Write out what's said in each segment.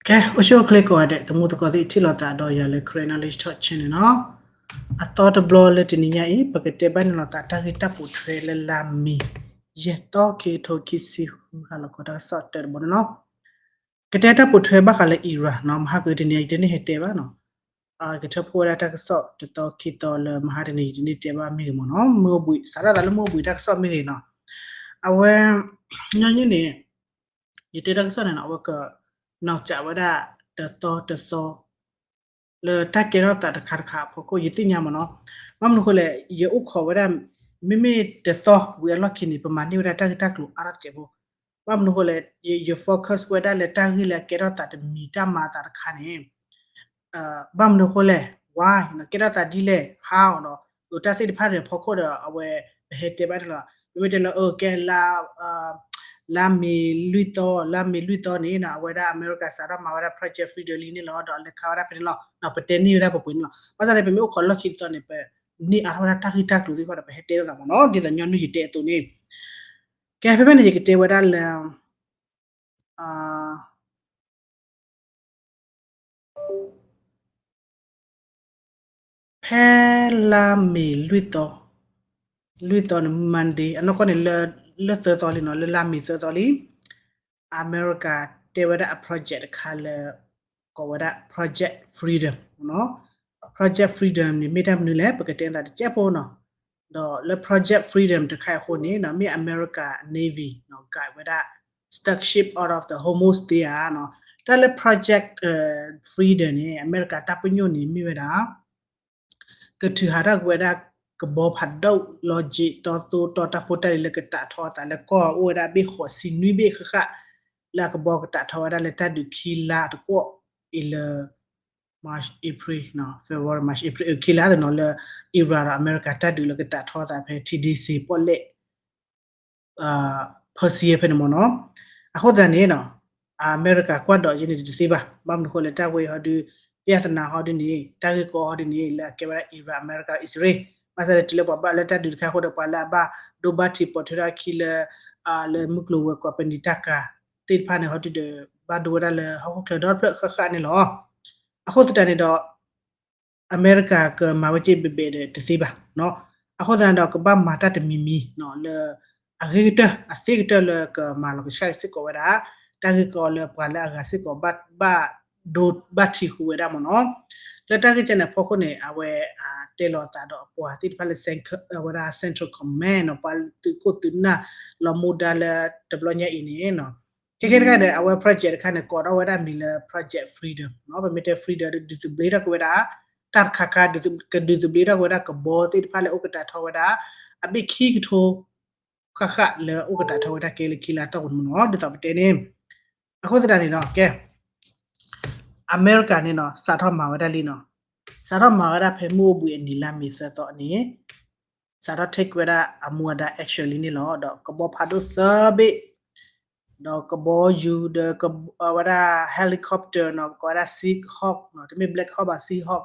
ကဲ အိၣ်ဆူၣ်အိၣ်ချ့ကိးဂၤဒဲး တံၤသကိးသ့ၣ်ထံၣ်လိာ်သးဒီးယၤလၢ Karen Knowledge Talk Channel န့ၣ်လီၤ. အသီတဘျီလၢတနံၤညါအံၤ ပကတဲဘၣ်န့ၣ်လိာ်သးတၢ်ဂ့ၢ်တၢ်ပိာ်ထွဲလၢလါမ့ၤ ယဲၢ်သီ ခံကထိခံဆံဃု ဟါလီၤခီတၢ်ကစီၣ်တၢတဘီန့ၣ်လီၤ. ကတဲတၢ်ပိာ်ထွဲဘၣ်ဃးလၢ Iran နီၤ, မဟါကတနံၤအံၤ ယတန့ၢ်ဟဲတဲဘၣ်နီၤ. ကထၢဖှိၣ်ဝဲဒၣ်တၢ်ကစီၣ်တသီခံသီလၢမဟါတနံၤ ယတန့ၢ်တဲဘၣ်မ့ၢ်ဂ့ၤမ့ၢ်နီၤ, မုၢ်အိၣ်ဘှံး စးထီၣ်သးလၢမုၢ်အိၣ်ဘှံးတၢ်ကစီၣ်မ့ၢ်ဂ့ၤနီၤ. အဝဲ ညီနုၢ်န့ၣ် ယတဲတၢ်ကစီၣ်န့ၣ်နီၤ အဝဲကနီၢ်ကစးဝဲဒၣ်တသီတသီ လၢတၢ်ကဲထီၣ်သးတခါတခါအဖီခိၣ် ယသ့ၣ်ညါမ့ၢ်နီၤ. ဘၣ်မနုၤဃိလဲၣ် ယအိၣ်ခိးဝဲဒၣ် မ့မ့ၢ်တသီဝံၤအလီၢ်ခံန့ၣ် ပမၤန့ၢ်ဝဲဒၣ်တၢ်ဂ့ၢ်တၢ်ကျိၤအါထီၣ်တစဲးဖိ. ဘၣ်မနုၤဃိလဲၣ် ယ ယ focus ဝဲဒၣ်လၢတၢ်ဂ့ၢ်လၢအကဲထီၣ်သးတမံၤ တၢ်မၤအသးတခါန့ၣ် ဘၣ်မနုၤဃိလဲၣ် why ကဲထီၣ်သးဒ်လဲၣ် how ဒီး တၢ်သ့ၣ်တဖၣ်န့ၣ် ဖီခိၣ်ဒီး အဝဲ ပဟဲတဲဘၣ်န့ၣ်လီၤ. ပမ့ၢ်တဲလၢ အကဲ လါမ့ၤလွံၢ်သီ လါမ့ၤလွံၢ်သီန့ၣ်နီၤ အဝဲဒၣ်အမဲရကၤစးထီၣ်မၤဝဲဒၣ် Project Freedom လံန့ၣ်လီၤ. ဒီးအလဲၤခါဝဲဒၣ်ဖဲန့ၣ်လီၤ. ဒီးပတဲန့ၢ်ဝဲဒၣ်ပှဲၤပှဲၤန့ၣ်လီၤ. ဘၣ်ဆၣ်န့ၣ် ပမ့ၢ်အိၣ်ခိးလီၢ်ခံတသီန့ၣ် ပန့ၢ်အါထီၣ်ဝဲဒၣ်တၢ်ဂ့ၢ်တၢ်ကျိၤသ့ၣ်တဖၣ်ဒီး ပဟဲတဲလိာ်သးမ့ၢ်နီၤ ဒ်သိးညီနုၢ်ယတဲအသိးန့ၣ် ကဲ ဖဲဖဲန့ၣ် ယကတဲဝဲဒၣ်လၢ ဖဲလါမ့ၤလွံၢ်သီ, လွံၢ်သီန့ၣ် Monday အနီၢ်ကီၢ်န့ၣ် လၢသၢသီလံနီၤ, လၢလါမ့ၤသၢသီလံ, အမဲရကၤတဲဝဲဒၣ်အ project တခါလၢ ကိးဝဲဒၣ် Project Freedom နီၤ. Project Freedom န့ၣ် မ့ၢ်တၢ်မနုၤလဲၣ် ပကတဲသးတစဲးဖိနီၤ. ဒီးလၢ Project Freedom တခါအံၤအဃိန့ၣ်နီၤ မ့ၢ်အမဲရကၤ Navy နီၤ guide ဝဲဒၣ် Starship out of the Hormuz သ့ဧါနီၤ. တၢ်လၢ Project Freedom န့ၣ် အမဲရကၤတၢ်ပညိၣ်န့ၣ်မ့ၢ်ဝဲဒၣ် ကထုးဟးထီၣ်ကွံာ်ဝဲဒၣ်ကဘီဖးဒိၣ် လီၤက့ၤတီသိတီတၢ်ဖိတၢ်လံၤလၢကတးထီအသးလၢကီၢ်အိၣ်ဝဲဒၣ်ဘ့ၣ်ဃိးဆံနွံဘ့ၣ်ဃၣ်ဃၣ် လၢအကဘီကတးထီဝဲဒၣ်လၢတၢ်ဒုးခံလါတကွီၣ်အံၤလၢ March April February March April ခံလါသနီၤလၢ Iran ဒီးအမဲရကၤတၢ်ဒုးလၢကတးထီအသးဖဲ ထံဒ့စ့ၤပီၣ်လဲၣ် Persia ဖဲန့ၣ်မ့ၢ်နီၤ. အဃိသတးန့ၣ်နီၤ အမဲရကၤကွၢ်ဒီးယဲန့ၣ်တသ့ဘၣ်. ဘၣ်မနုၤဃိလဲၣ် တၢ်ဝဲအံၤဟီဒု ပြဿနာ ဟီဒုန့ၣ် တၢ်ဂ့ၢ်ကီဟီဒုန့ၣ် လၢအကဲဝဲဒၣ် Iran အမဲရကၤ အံၣ်စရ့လး ဘၣ်ဆၣ်ဒီးတုၤလၢပှၤဘၣ်လၢတၢ်ဒုးတခါအဃိဒီး ပှၤလၢအဘၣ်ဒိဘၣ်ထံးပိာ်ထွဲထီၣ်အခံလၢ လၢမုၢ်ကျိၤဝဲၤကွာ်ပနံာ်တၢ်ကၤသ့ၣ်တဖၣ်န့ၣ် ဟီဒုဒီး ဘၣ်ဒိဝဲဒၣ်လၢဟီၣ်ခိၣ်ချၢဒီဖျၢၣ်ဃၣ်ဃၣ်န့ၣ်လီၤ. အဃိသတးန့ၣ်ဒီး အမဲရကၤကမၤဝဲက့ၤဘဲးဘဲးဒီးတသ့ဘၣ်နီၤ. အဃိသတးန့ၣ်ဒီး ကဘၣ်မၤတၢ်တမံၤမံၤနီၤ လၢ အဂ့ၤကတၢၢ် အသ့ကတၢၢ်လၢကမၤလီၤကဆှၣ်စ့ၢ်ကီးဝဲဒၣ် တၢ်ဂ့ၢ်ကီလၢပှၤလၢအဂၤစ့ၢ်ကီး ဘၣ်ဒိဘၣ်ထံးဃုာ်ဝဲဒၣ်မ့ၢ်နီၤ. လၢတၢ်ဂ့ၢ်ကဲန့ၣ်အဖီခိၣ်န့ၣ် အဝဲ တဲလီၤအသးဒီးအပှၤသ့ၣ်တဖၣ်လၢ ဝဲဒၣ် Central Command နီၤ ပှၤသုးခိၣ်သုးနၢ်လီၤမူဒါလၢတဘျီညါအံၤန့ၣ်နီၤ. ခဲခဲတခါဒီး အဝဲ project တခါန့ၣ် ကိးထီၣ်ဝဲဒၣ်မံၤလၢ Project Freedom နီၤ. ပမ့ၢ်တဲ Freedom ဒုးသဘျ့ထီၣ်က့ၤဝဲဒၣ် တၢ်တခါခါ ကဒုးသဘျ့ထီၣ်က့ၤဝဲဒၣ်ကဘီသ့ၣ်တဖၣ်လၢအိၣ်ကတးထီဝဲဒၣ် အဘ့ၣ်ခံကထိ ဃၣ်ဃၣ်လၢအိၣ်ကတးထီဝဲဒၣ်ကဲလၢခံလါတီၢ်ပူၤန့ၣ်မ့ၢ်နီၤ ဒ်သိးပတဲန့ၣ်. အဃိသတးန့ၣ်ဒီး ကဲ အမဲရကၤန့ၣ်နီၤ စးထီၣ်မၤဝဲဒၣ်လံနီၤ. စးထီၣ်မၤဝဲဒၣ်ဖဲမုၢ်အိၣ်ဘှံးအနံၤလါမ့ၤသၢသီန့ၣ် စးထီၣ် take ဝဲဒၣ်အမူအဒါ action လံန့ၣ်လီၤ. ဒီးကဘီဖးဒိၣ်သၢဘ့ၣ် ဒီးကဘီယူၤဒီး အဝဲဒၣ် helicopter နီၤ ပကိးဝဲဒၣ် Sea Hawk နီၤ တမ့ၢ် Black Hawk ဘၣ် Sea Hawk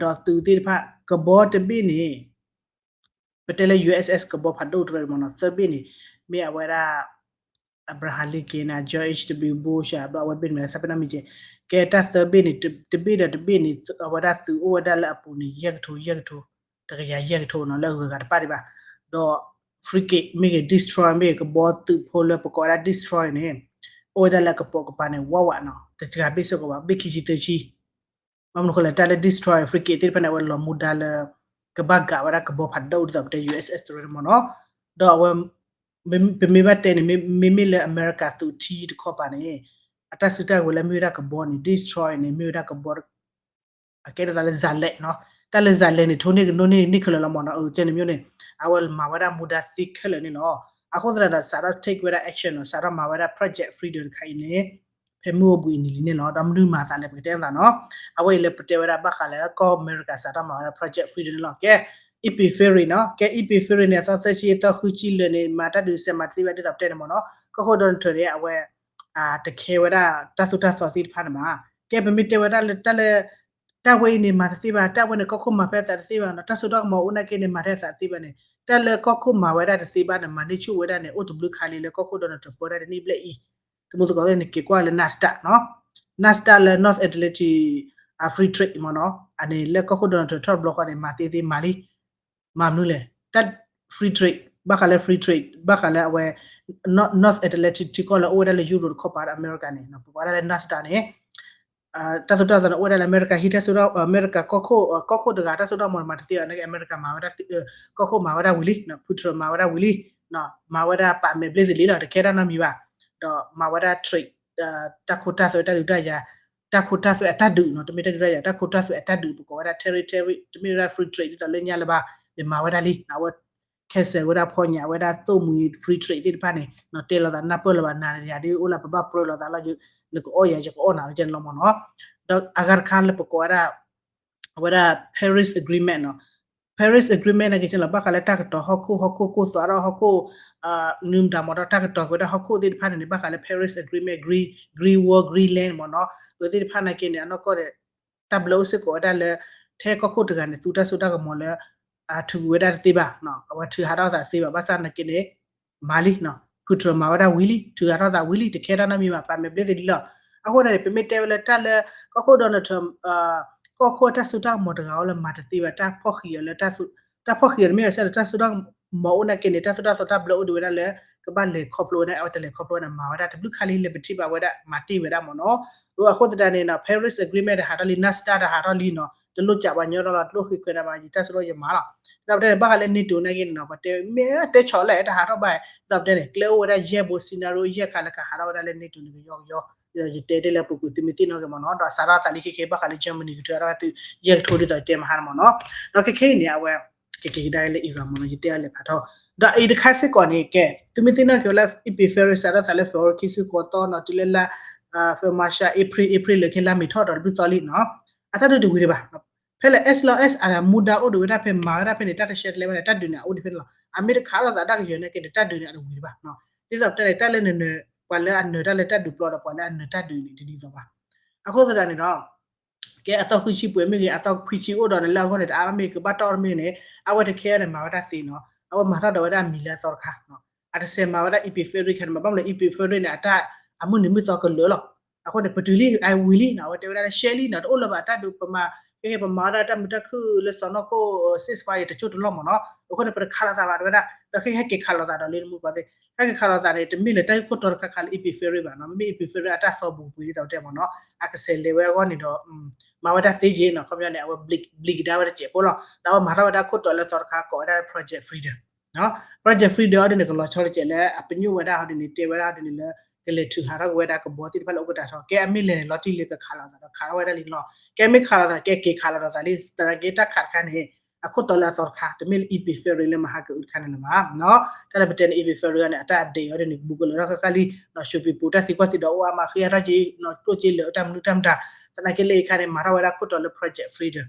ဒီးသုးသ့ၣ်တဖၣ် ကဘီတဘ့ၣ်န့ၣ် ပတဲလၢ USS ကဘီဖးဒိၣ်တရၢမ့ၢ်နီၤ သၢဘ့ၣ်န့ၣ် မ့ၢ်အဝဲဒၣ် Abraham Lincoln န့ၣ် George H W Bush ဘျီအဝဲတဘ့ၣ်န့ၣ် သးပ့ၤနီၣ်မ့ၢ်ကဲ ကဲတၢ်သၢဘ့ၣ်န့ၣ် တဘ့ၣ်ဒီးတဘ့ၣ်န့ၣ် အဝဲဒၣ်သုးအိၣ်ဝဲဒၣ်လၢအပူၤန့ၣ် ယဲၢ်ကထိ ယဲၢ်ကထိ တကယၤယဲၢ်ကထိနီၤ လၢအဂုၤအဂၤတပၣ်ဒံးဘၣ်. ဒီး frigate မ့ၢ်ဂ့ၤ destroyer မ့ၢ်ဂ့ၤ ကဘီသုးဖိလၢပကိးဝဲဒၣ် destroyer န့ၣ် အိၣ်ဝဲဒၣ်လၢအကပိာ်ကပၤန့ၣ် ဝးဝးနီၤ တစှၤဘ့ၣ်စ့ၢ်ကီးဘၣ် ဘ့ၣ်ခံဆံသၢဆံ ဘၣ်မနုၤဃိလဲၣ် တၢ်လၢ destroyer frigate သ့ၣ်တဖၣ်န့ၣ် အဝဲလီၤမူဒါလၢ ကဘၣ်ကးဝဲဒၣ်ကဘီဖးဒိၣ်ဒ်သိးပတဲ USS တရၢန့ၣ်မ့ၢ်နီၤ. ဒီးအဝဲ ပမ့ၢ်ဘၣ်တဲန့ၣ် မ့မ့ၢ်လၢအမဲရကၤသုးထံတခီပၤန့ၣ် အတၢ်စုတၢ်ကဝဲၤလၢမ့ၢ်ဝဲဒၣ်ကဘီန့ၣ် destroyer န့ၣ် မ့ၢ်ဝဲဒၣ်ကဘီ အကဲထီၣ်သးလၢ ဇာတ်လိုက် နီၤ. တၢ်လၢ ဇာတ်လိုက် န့ၣ် ထိၣ်န့ၢ်ကနိန့ၢ်န့ၢ်ခဲလၢာ်လီၤမ့ၢ်နီၤ အကဲန့ၣ်မ့ၢ်န့ၣ် အဝဲမၤဝဲဒၣ်မူဒါသ့ခဲလၢာ်န့ၣ်လီၤ. အဃိသတးဒီး စးထီၣ် take ဝဲဒၣ် action နီၤ စးထီၣ်မၤဝဲဒၣ် Project Freedom တခါအံၤန့ၣ် ဖဲမုၢ်အိၣ်ဘှံးအနံၤလံန့ၣ်လီၤ. ဒီးမနုၤမၤသးလဲၣ် ပကတဲသးနီၤ. အဝဲအံၤလၢပတဲဝဲဒၣ်ဘၣ်ဃးလၢကီၢ်အမဲရကၤစးထီၣ်မၤဝဲဒၣ် Project Freedom န့ၣ်လီၤ. ကဲ Epic Fury နီၤ ကဲ Epic Fury န့ၣ် အသီသၢဆံ အသီဃုဆံလၢာ်န့ၣ် မၤတၢ်ဒုးစဲးမၤတသ့ဘၣ်ဒ်သိးပတဲန့ၣ်မ့ၢ်နီၤ ကီၢ်ခိၣ် Donald Trump န့ၣ် အဝဲ တခဲဝဲဒၣ်တၢ်သိၣ်တၢ်သီသ့ၣ်တဖၣ်န့ၣ်မး ကဲပမ့ၢ်တဲဝဲဒၣ်လၢတၢ်လၢ တၢ်ဝဲအံၤန့ၣ်မၤတသ့ဘၣ် တၢ်ဝဲန့ၣ်ကီၢ်ခိၣ်မၤဖဲအသးတသ့ဘၣ်နီၤ တၢ်စိတၢ်ကမီၤအိၣ်နာ်က့န့ၣ် မၤထဲအသးတသ့ဘၣ်န့ၣ် တၢ်လၢကီၢ်ခိၣ်မၤဝဲဒၣ်တသ့ဘၣ်န့ၣ် မၤန့ၢ်ဆူၣ်ဝဲဒၣ်န့ၣ် အိၣ်တဘျုးခါလံလၢကီၢ်ခိၣ် Donald Trump ပၢတၢ်တနံၣ်ဘျဲၣ်အံၤ သမူသကိးသ့ၣ်န့ၣ် က့ၤကွၢ်လၢ NAFTA နီၤ NAFTA လၢ North Atlantic Free Trade မ့ၢ်နီၤ, အန့ၣ်လၢကီၢ်ခိၣ် Donald Trump ထီၣ်တဘျီဃီန့ၣ် မၤသ့သ့မၤလံ, မၤမနုၤလဲၣ်, တၢ် free trade ဘၣ်ဃးလၢ free trade ဘၣ်ဃးလၢအဝဲ North Atlantic ထံကီၢ်လၢအိၣ်ဝဲဒၣ်လၢ Europe တခီပၤဒီးအမဲရကၤန့ၣ် ပကိးဝဲဒၣ်လၢ NAFTA န့ၣ် တၢ်သိၣ်တၢ်သီန့ၣ် အိၣ်ဝဲဒၣ်လၢအမဲရကၤဟံၣ် တၢ်သိၣ်တၢ် အမဲရကၤကီၢ်ခိၣ် ကီၢ်ခိၣ်တဂၤ တၢ်စိတၢ်ကမီၤန့ၣ် မၤတသ့ဘၣ်နာ်က့ အမဲရကၤမၤဝဲဒၣ် ကီၢ်ခိၣ်မၤဝဲဒၣ်ဝံၤလံ, Putin မၤဝဲဒၣ်ဝံၤလံ, မၤဝဲဒၣ်ပာ်မဲာ်ဘျ့သ့လံလီၤ တခဲတၢ်နီတမံၤဘၣ်, ဒီးမၤဝဲဒၣ် trade တၢ်ခိတၢ်သွဲတၢ်ဒုးတၢ်ယၤ, တၢ်ခိတၢ်သွဲအတၢ်ဒုးနီၤ, တမ့ၢ်တၢ်ဒုးတၢ်ယၤ တၢ်ခိတၢ်သွဲအတၢ်ဒုး ပကိးဝဲဒၣ် territory တမ့ၢ်ဝဲဒၣ် free trade ဒ်သိးလၢညါလၢၤဘၣ်, န့ၣ်မၤဝဲဒၣ်လံ, အဝဲ cancel ဝဲဒၣ်ဖီညါဝဲဒၣ်သိၣ်မှံၤ free trade သ့ၣ်တဖၣ်န့ၣ် တဲလိာ်သးနၢ်ပၢၢ်လၢၤဘၣ် နၤယၤဒ်အိၣ်လၢပဘၣ်ပြၢလိာ်သးလီၤ, နကအီၣ်ယၤ ယကအီၣ်နၤ ကဲန့ၣ်လီၤမ့ၢ်နီၤ, ဒီးအဂၤတခါလၢပကိးဝဲဒၣ် အဝဲဒၣ် Paris Agreement နီၤ, Paris Agreement န့ၣ်ကဲန့ၣ်လီၤ ဘၣ်ဃးလၢတၢ်ကတီၤဟီၣ်ခိၣ် ဟီၣ်ခိၣ်ကိၢ်သွးဒီးဟီၣ်ခိၣ် နုၤမတၤမ့ၢ်ဒီး တၢ်ကတီၤက့ၤဝဲဒၣ်ဟီၣ်ခိၣ်သ့ၣ်တဖၣ်န့ၣ်န့ၣ် ဘၣ်ဃးလၢ Paris Agreement, Green, Green Wall, Greenland မ့ၢ်နီၤ, အဝဲသ့ၣ်တဖၣ်နာ်က့န့ၣ် အနီၢ်ကီၢ်ဒီး တၢ်ဘျၢအိၣ်စ့ၢ်ကီးဝဲဒၣ်လၢ ထဲကီၢ်ခိၣ်တဂၤန့ၣ် သူတၢ်စိတၢ်ကမီၤလၢ ထုးကွံာ်ဝဲဒၣ်တသ့ဘၣ်, အဝဲထုးဟးထီၣ်သးတသ့ဘၣ်, ဘၣ်ဆၣ်နာ်က့န့ၣ် မၤလံ, Putin မၤဝဲဒၣ်ဝံၤလံ ထုးဟးထီၣ်သးဝံၤလံ တခဲတၢ်နီတမံၤဘၣ် ပာ်မဲာ်ဘျ့သ့လံလီၤ, အဃိန့ၣ် ပမ့ၢ်တဲဝဲလၢတၢ်လၢ ကီၢ်ခိၣ် Donald Trump ကီၢ်ခိၣ်တၢ်စိတၢ်ကမီၤတဂၤအီၤလၢမၤတသ့ဘၣ် တၢ်ဖီၣ်ဃံးအီၤလၢ တၢ်စိတၢ်ကမီၤအိၣ်နာ်က့န့ၣ် တၢ်သိၣ်တၢ်သီတၢ်ဘျၢအိၣ်ဒံးဝဲဒၣ်လၢ ကဘၣ်လဲၤခီဖျိဝဲဒၣ် အဝဲတလဲၤခီဖျိဝဲန့ၣ် မၤဝဲဒၣ်တဘျုးခါလံ လဲၤပထံၣ်ဘၣ်ဝဲဒၣ် မၤတ့ၢ်ဝဲဒၣ်မ့ၢ်နီၤ, အဃိသတးန့ၣ်နီၤ Paris Agreement တဟးထီၣ်လံ NAFTA တဟးထီၣ်လံနီၤ တလိၣ်ကးပှၤညီလီၤလီၤ တလိၣ်ဃ့ခွဲးဒၣ်ဘၣ် ယတၢ်စိတၢ်ကမီၤယမၤလီၤ, ဒီးပတဲန့ၣ် ဘၣ်ဃးလၢ NATO နာ်က့န့ၣ်နီၤ ပတဲမ့ၢ်တဲဆီးလဲၣ် တဟးထီၣ်ဘၣ် ဒီးပတဲန့ၣ် ကျဲအိၣ်ဝဲဒၣ်ယဲၢ်ဘိ scenario ယဲၢ်ခါလၢကဟးထီၣ်ဝဲဒၣ်လၢ NATO န့ၣ် ကယီကယီ ယတဲတ့ၢ်လၢပူၤကွံာ်သုမ့ၢ်သ့ၣ်နီၣ်က့ၤမ့ၢ်နီၤ ဒီးစးထီၣ်သးလံခဲခဲ ဘၣ်ဃးလၢ Germany ကထုးထီၣ်ဝဲသု ယဲၢ်ကထိဒ်သိးယတဲမဟါန့ၣ်မ့ၢ်နီၤ, ဒီးခဲခဲအံၤန့ၣ် အဝဲ ကက့ၤကဒါလၢ Iran မ့ၢ်နီၤ ယတဲအီၤလဲၤဖးထီၣ်, ဒီးအံၤတခါစ့ၢ်ကီးန့ၣ် ကဲ သုမ့ၢ်သ့ၣ်နီၣ်က့ၤဝဲလၢ Epipheris စးထီၣ်သးလၢ February ခံဆံဃိးသီနီၤ တုၤလၢလါ February, March, April, April လၢခဲလါမ့ၤထီၣ်ဒီးတဘျုးသီလံနီၤ, အတၢ်ဒုးတဝံၤတဘၣ်, ဖဲလၢ as long as အမူဒါအိၣ်ဒံးဝဲဒၣ်ဖဲမၤဝဲဒၣ်ဖဲန့ၣ် တၢ်တရှဲတလဲဝဲန့ၣ် တၢ်ဒုးန့ၣ် အအိၣ်ဒံးဖဲန့ၣ်လီၤ, အမ့ၢ်တခးလိာ်သးတၢ်ကယၢၤနာ်က့န့ၣ် တၢ်ဒုးန့ၣ်အတဝံၤတဘၣ်, ဒ်သိးပတဲန့ၣ် တၢ်လၢနနၢၤ ပှၤလၢအနၢၤတၢ်လၢတၢ်ဒုးပျီဒီး ပှၤလၢအနၢၤတၢ်ဒုးန့ၣ် တဒ်သိးဘၣ်, အဃိသတးန့ၣ်ဒီး ကဲအသီခွံဆံပှဲၤမ့ၢ်ဂ့ၤ အသီခွံဆံအိၣ်ဒီးန့ၣ် လၢအဂီၢ်န့ၣ် တအါမ့ၢ်ကဘၣ်တီၢ်တမ့ၢ်န့ၣ် အဝဲတခဲအံၤန့ၣ် မၤဝဲဒၣ်သ့နီၤ အဝဲမၤထီၣ်ဒီးဝဲဒၣ်အမံၤလၢအသီတခါ, အတစဲးမၤဝဲဒၣ် Epipheris ခါန့ၣ် ဘၣ်မနုၤလဲၣ် Epipheris န့ၣ် အတၢ်အမုၢ်နံၤမုၢ်သီကလၢာ်လီၤ, အဃိန့ၣ် ပတုၤလံ အဝံၤလံနီၤ အဝဲတဲဝဲဒၣ်လၢရှဲလံနီၤ တအိၣ်လၢၤဘၣ်တၢ်ဒုး ပမၤ ခဲကဲပမၤဝဲဒၣ်တၢ်မုာ်တၢ်ခုၣ်လၢစီၢ်နီၤခိၣ် ceasefire တကၠိၢ်တလီၢ်မ့ၢ်နီၤ အဃိန့ၣ် ပတခးလိာ်သးဘၣ်တဲဝဲဒၣ် ဒီးခဲကဲဟဲက့ၤခးလိာ်သးဒီးလၢနမူကီၢ်သ့ၣ် ဟဲက့ၤခးလိာ်သးန့ၣ် တမ့ၢ်လၢတၢ်ဂ့ၢ်ခိၣ်တီတခါခါလၢ Epipheris ဘၣ်နီၤ မ့မ့ၢ် Epipheris အတၢ်သီဘူးပှ့ၤဒ်သိးပတဲမ့ၢ်နီၤ အကစဲးလဲၤဝဲအဂီၢ်န့ၣ်ဒီး မၤဝဲဒၣ်သ့က့နီၤ ခီပညီန့ၣ် အဝဲ ဘျံးကဒါဝဲတစဲးဖိလီၤ ဒီးအဝဲမၤထီၣ်ဝဲဒၣ်ခိၣ်တီလၢသီတခါကိးဝဲဒၣ် Project Freedom, Project Freedom အီၤဒ်န့ၣ် ကလီၤဆီတစဲးလၢအပညိၣ်ဝဲဒၣ်ဟီဒ်န့ၣ် တဲဝဲဒၣ်ဟီဒ်န့ၣ်လၢ ကလဲၤထုးဟးထီၣ်က့ၤဝဲဒၣ်ကဘီသ့ၣ်တဖၣ်လၢအိၣ်ကတၢ်ထီၣ် ကဲအမ့ၢ်လဲၤန့ၣ် လီၤတံၢ်လံကခးလိာ်သးဒီးခးထီၣ်ဝဲဒၣ်လံလီၤ ကဲမ့ၢ်ခးလိာ်သး ကဲက့ၤခးလိာ်သးလံ သနာ်က့တၢ်ခးတခါန့ၣ် အခိၣ်တီလၢအသီတခါ တမ့ၢ်လၢ Epipheris လၢမဟါကအုတခါန့ၣ်လၢၤဘၣ် တၢ်လၢပတဲန့ၣ် Epipheris န့ၣ် အတၢ် update အီၤဒ်န့ၣ် ဘူးကလၢာ်ထီၣ်ဃၣ်ဃၣ်လံ ဒီး ရှုံပံၤပူၤ တၢ်သံကွၢ်သံဒိးအိၣ်အါမး ဃ့အါထီၣ်က့ၤ ကျိၣ်က့ၤလၢာ်တၢ်မနုၤတၢ်မတၤ သနာ်က့လၢအံၤခါန့ၣ် မၤထီၣ်ဝဲဒၣ်ခိၣ်တီလၢ Project Freedom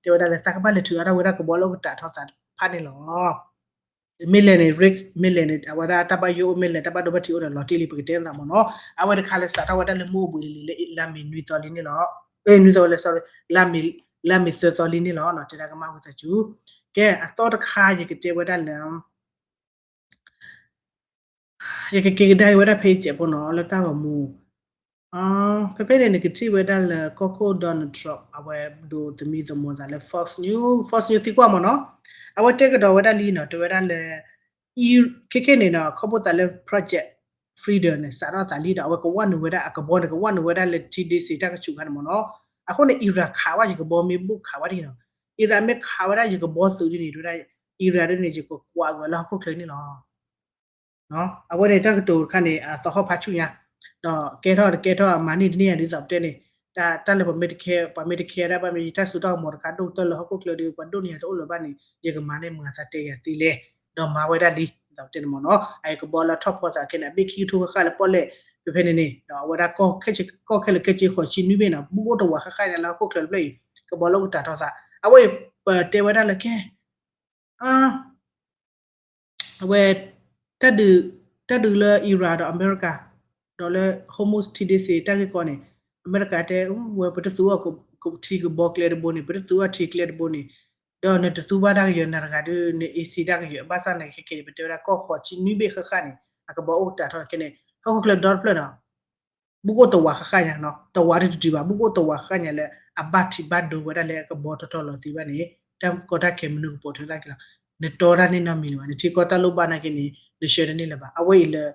ဒီးတဲဝဲဒၣ်လၢ သးကဘၣ်လဲၤထုးအါထီၣ်ဝဲဒၣ်ကဘီလၢအိၣ်ကတၢ်ထီၣ်သးတဖၣ်န့ၣ်လီၤ မ့ၢ်လဲၤန့ၣ် risk မ့ၢ်လဲၤန့ၣ် အဝဲဒၣ်တၢ်ဘၣ်ယိၣ်အိၣ် မ့ၢ်လဲၤတၢ်ဘၣ်ဒိဘၣ်ထံးအိၣ်ဒီးလီၤတံၢ်လံ ပကတဲသးမ့ၢ်နီၤ အဝဲတခါလၢစးထီၣ်ဝဲဒၣ်လၢမုၢ်အိၣ်ဘှံးလံလၢလါမ့ၤနွံသီလံန့ၣ်လီၤ နွံသီလၢ sorry လါမ့ၤသၢသီလံန့ၣ်လီၤ တဲဒၣ်ကမၣ်ဝံသးစူၤ ကဲအသီတခါ ယကတဲဝဲဒၣ်လၢ ယကက့ၤကဒါက့ၤဝဲဒၣ်ဖဲအံၤစဲးဖိနီၤ လၢတၢ်ဂီၤမူ ဖဲဖဲန့ၣ် နကထံၣ်ဝဲဒၣ်လၢကီၢ်ခိၣ် Donald Trump အဝဲဒိးသမံသမိးသးလၢ Fox News, Fox News သံကွၢ်မ့ၢ်နီၤ အဝဲတဲကဒီးဝဲဒၣ်လံနီၤ တဲဝဲဒၣ်လၢ ခဲခဲန့ၣ်နီၤ ခီဖျိသးလၢ Project Freedom န့ၣ် စးထီၣ်သးလံဒီး အဝဲကဝၣ်နုာ်ဝဲဒၣ် အကဘီန့ၣ် ကဝၣ်နုာ်ဝဲဒၣ်လၢ ထံဒ့စ့တၢ်ကဆူးခါန့ၣ်မ့ၢ်နီၤ အဃိန့ၣ် Iran ခးဝဲ ယကဘီမ့ၢ်ဘိၣ်ခးဝဲဒ်နီၤ Iran မ့ၢ်ခးဝဲဒၣ်ယကဘီသုးဒ်န့ၣ် တဲဝဲဒၣ် Iran ဒ်န့ၣ် ယကကွၢ်က့ၤလၢဟီၣ်ခိၣ်ချၢန့ၣ်လီၤ အဝဲန့ၣ်တၢ်ကတိၤတခါန့ၣ် အသဟီၣ်ဖးဆူၣ်ညါ ဒီးကဲထီၣ်တကဲထီၣ် အမၤန့ၢ်တန့ၢ်ယၤဒ်သိးပတဲန့ၣ် တၢ်လၢပမ့ၢ်တခဲ ပှၤမ့ၢ်တခဲဒၣ်ဘၣ်မ့ၢ် ယတၢ်စူးတၢ်ကမီၤတခါဒိၣ်ကတၢၢ်လၢဟီၣ်ခိၣ်ချၢဒီး ပှၤဒိၣ်န့ၢ်ယၤတအိၣ်လၢၤဘၣ်န့ၣ် ယကမၤန့ၢ်မတၤသးတဲယၤသ့လဲၣ် ဒီးမၤဝဲဒၣ်လံ ဒ်သိးပတဲန့ၣ်မ့ၢ်နီၤ အကဘီလၢထီၣ်ဖီသးခဲန့ၣ် အဘ့ၣ်ခံကထိဃၣ်ဃၣ်လၢပီၣ်လဲၣ် ဖဲဖဲန့ၣ်န့ၣ် ဒီးအဝဲဒၣ် ကီၢ်ခဲလၢာ်ခဲဆ့ဃိးဆံနွံဘ့ၣ်နီၤ ဘူးအိၣ်တဝးဃၣ်ဃၣ်ညါလၢဟီၣ်ခိၣ်ချၢတဖျၢၣ်အံၤ ကဘီလၢအိၣ်ကတၢ်ထီၣ်သး အဝဲအံၤ ပတဲဝဲဒၣ်လၢကဲ အဝဲ တၢ်ဒုး တၢ်ဒုးလၢ Iran ဒီးအမဲရကၤ ဒီးလၢ Hormuz ထံဒ့စ့တၢ်ဂ့ၢ်ကီန့ၣ် အမဲရကၤတဲ ဝဲပတသူအီၤထံကဘီကျဲတဘိန့ၣ် ပတသူအီၤထံကျဲတဘိန့ၣ် ဒီးနတသူဘၣ်တၢ်ကယၢၤနၤတဂၤဒုး န easy တၢ်ကယၢၤ ဘၣ်ဆၣ်န့ၣ်ခဲခဲန့ၣ် ပတဲဝဲဒၣ်ကီၢ်ဃိးဆံနွံဘ့ၣ်ဃၣ်ဃၣ်န့ၣ် အကဘီအိၣ်ကတၢ်ထီၣ်ခဲန့ၣ် ဟီၣ်ခိၣ်ချၢဒီတဖျၢၣ်နီၤ ဘူးကအိၣ်တဝးဃၣ်ဃၣ်ညါနီၤ, တဝးတတုၤတုၤဘၣ်, ဘူးကအိၣ်တဝးဃၣ်ညါလၢ အဘၣ်ထံးဘၣ်ဒိဝဲဒၣ်လၢကဘီတီတီလီၤသံဘၣ်န့ၣ် တၢ်ကီတၢ်ခဲမနုၤကပိာ်ထွဲသးက့ၤလီၤ. နတီတၢ်န့ၣ်နီတမံၤလၢၤဘၣ်, နထံကီၢ်တၢ်လိၣ်ဘၣ်နာ်က့န့ၣ် နဆှၢတန့ၢ်လၢၤဘၣ်. အဝဲအံၤလၢ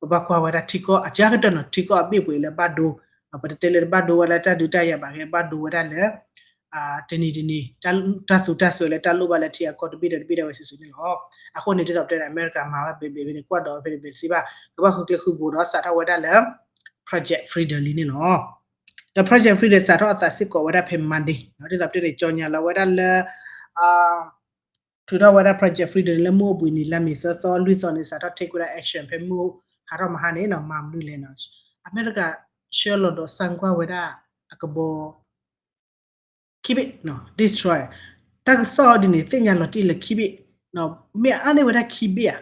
ပဘၣ်ကွၢ်ဝဲဒၣ်ထံကီၢ်အကါကတၢၢ်နီၤ, ထံကီၢ်အဘ့ၣ်ပှဲၤလၢဘၣ်ဒိ, ပတတဲလၢတဘၣ်ဒိဝဲဒၣ်တၢ်ဒုးတၢ်ယၤဘၣ်ဂ့ၤ, ဘၣ်ဒိဝဲဒၣ်လၢ တနံၤတနံၤ တၢ်သူတၢ်စွဲလၢတၢ်လိၣ်ဘၣ်လၢထံအကီၢ်တဘ့ၣ်ဒီးတဘ့ၣ်ဒၣ်ဝဲစုာ်စုာ်န့ၣ်လီၤ. အဃိန့ၣ် ဒ်သိးပတဲန့ၣ် အမဲရကၤမၤဝဲဘဲဘဲဘဲန့ၣ် ကွၢ်ဒီးဖဲန့ၣ်ဘဲတသ့ဘၣ်, ကဘၣ်ဃုကျဲဃုဘိဒီးစးထီၣ်ဝဲဒၣ်လၢ Project Freedom လံန့ၣ်လီၤ. ဒီး Project Freedom စးထီၣ်အသးစ့ၢ်ကီးဝဲဒၣ်ဖဲ Monday နီၤ, ဒ်သိးပတဲန့ၣ် ကၠီညါလီၤဝဲဒၣ်လၢ ထုးထီၣ်ဝဲဒၣ် Project Freedom န့ၣ် လၢမုၢ်အိၣ်ဘှံးနံၤလါမ့ၤသၢသီလွံၢ်သီန့ၣ် စးထီၣ် take ဝဲဒၣ် action ဖဲမုၢ်ဟးထီၣ်မဟါန့ၣ်နီၤ, မၤမနုၤလဲၣ်နီၤ, အမဲရကၤဆှၢလီၤဒီး စမ်းကွၢ် ဝဲဒၣ်အကဘီ ခံဘ့ၣ်နီၤ, destroy တၢ်ကစီၣ်ဒ်န့ၣ် သ့ၣ်ညါလီၤတံၢ်လၢခံဘ့ၣ်နီၤ, မ့ၢ်အါန့ၢ်ဝဲဒၣ်ခံဘ့ၣ်ဧါ,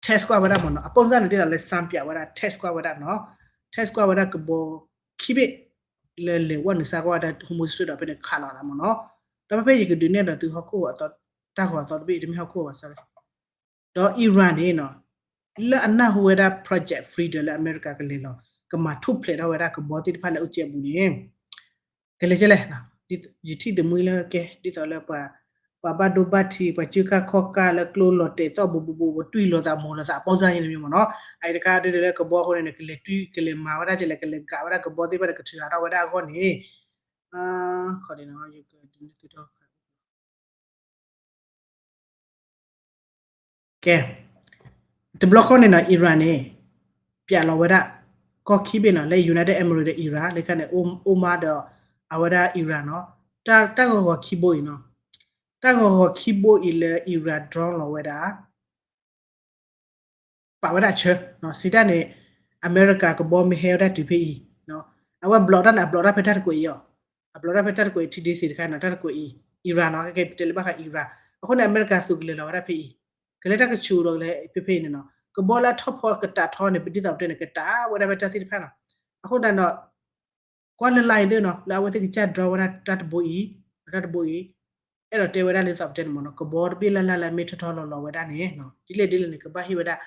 test ကွၢ်ဝဲဒၣ်မ့ၢ်နီၤ, အပိၢ်စၢ်န့ၣ်ဒ်သိးလၢ စမ်းပြ ဝဲဒၣ် test ကွၢ်ဝဲဒၣ်နီၤ, test ကွၢ်ဝဲဒၣ်ကဘီခံဘ့ၣ် လၢလဲၤဝဲနုာ်စါကွၢ်ဝဲဒၣ် Hormuz Strait ဒီးဖဲန့ၣ်ခးလီၤသးမ့ၢ်နီၤ, ဒီးဖဲဖဲယကဒုးနဲၣ်ဒီးသုဟီၣ်ခိၣ်အသီ တၢ်ဂီၤအသီတဘ့ၣ် တမ့ၢ်ဟီၣ်ခိၣ်ဘၣ်စၢ် ဒီး Iran န့ၣ်နီၤ, လၢအနၢ်ဟူဝဲဒၣ် Project Freedom လၢအမဲရကၤကလဲၤလီၤ ကမၤထူၣ်ဖျဲးထီၣ်ဝဲဒၣ်ကဘီသ့ၣ်တဖၣ်လၢအအိၣ်ကဲပူၤန့ၣ် ကလဲၤကဲလဲၣ်, ယထံၣ်သမူလၢကဲ ဒ်သိးလၢ ပှၤဘၣ်ဒိဘၣ်ထံး ပှၤကၢကၢ်ခီၣ်ကၢ်လၢကျိလီၤတဲာ်သီၣ်ဘူးဘူးဘူး ပှၤတွံၢ်လိာ်သးမိၢ်လိာ်သးအပိၢ်စၢ်န့ၣ်မ့ၢ်မ့ၢ်နီၤ, အအံၤတခါဒ်လဲၣ်လၢကဘီအဃိန့ၣ် ကလဲၤတွံၢ်ကလဲၤမၤဝဲဒၣ်ကလဲၣ် ကလဲၤကးဝဲဒၣ်ကဘီသ့ၣ်တဖၣ်ဒီးကထုးဟးထီၣ်ဝဲဒၣ်အဂီၢ်န့ၣ် ခီဒ်န့ၣ် ယကဒုးန့ၣ်သုထီၣ် ကဲ, တဘျီဃီန့ၣ်နီၤ Iran န့ၣ် ပျးလီၤဝဲဒၣ် ကီၢ်ခံဘ့ၣ်နီၤ လၢ United Emirates ဒီး Iran လၢခါန့ၣ် Oman ဒီး အဝဲဒၣ် Iran နီၤ, တၢ်ဂီၤဂီၤခံဘိအံၤနီၤ, တၢ်ဂီၤဂီၤခံဘိအံၤလၢ Iran drone လီၤဝဲဒၣ် ပာ်ဝဲဒၣ်ဆၢ, စံးတၢ်န့ၣ် အမဲရကၤကဘီမ့ၢ်ဟဲဝဲဒၣ်တုၤဖဲအံၤ, အဝဲဘျီးတၢ်န့ၣ် အဘျီးတၢ်ဖဲတၢ်တကွဲးအံၤအီၤ, အဘျီးတၢ်ဖဲတၢ်တကွဲး ထံဒ့စ့တခါန့ၣ် တၢ်တကွဲးအံၤ Iran နီၤ, ကဲပတဲလၢဘၣ်ဃး Iran, အဃိန့ၣ် အမဲရကၤသုးကလဲၤလီၤဝဲဒၣ်ဖဲအံၤ, ကလဲၤတၢ်ကဆူးဒီးကလဲၤဖဲဖဲအံၤန့ၣ်နီၤ, ကဘီလၢအထီၣ်ဖီကတးထီန့ၣ် ပဒ်သိးပတဲန့ၣ် ကတးဝဲဒၣ်ဖဲတၢ်သ့ၣ်တဖၣ်နီၤ, အဃိသတးဒီး ကွၢ်လၢလါအံၤသ့ၣ်နီၤ လၢအဝဲသ့ၣ်ကစၢ် drone ဝဲဒၣ်တၢ်တဘိအံၤ, တၢ်တဘိအံၤ, အဲၣ်ဒိးတဲဝဲဒၣ်လၢသိးပတဲန့ၣ်မ့ၢ်နီၤ ကဘီတဘ့ၣ်လၢ်လၢ်လၢအမ့ၢ်ထီၣ်ထီၣ်လီၤလီၤဝဲဒၣ်န့ၣ် ဒ်လဲၣ်ဒ်လဲၣ်န့ၣ် ကဘၣ်ဟ့ၣ်ဝဲဒၣ်,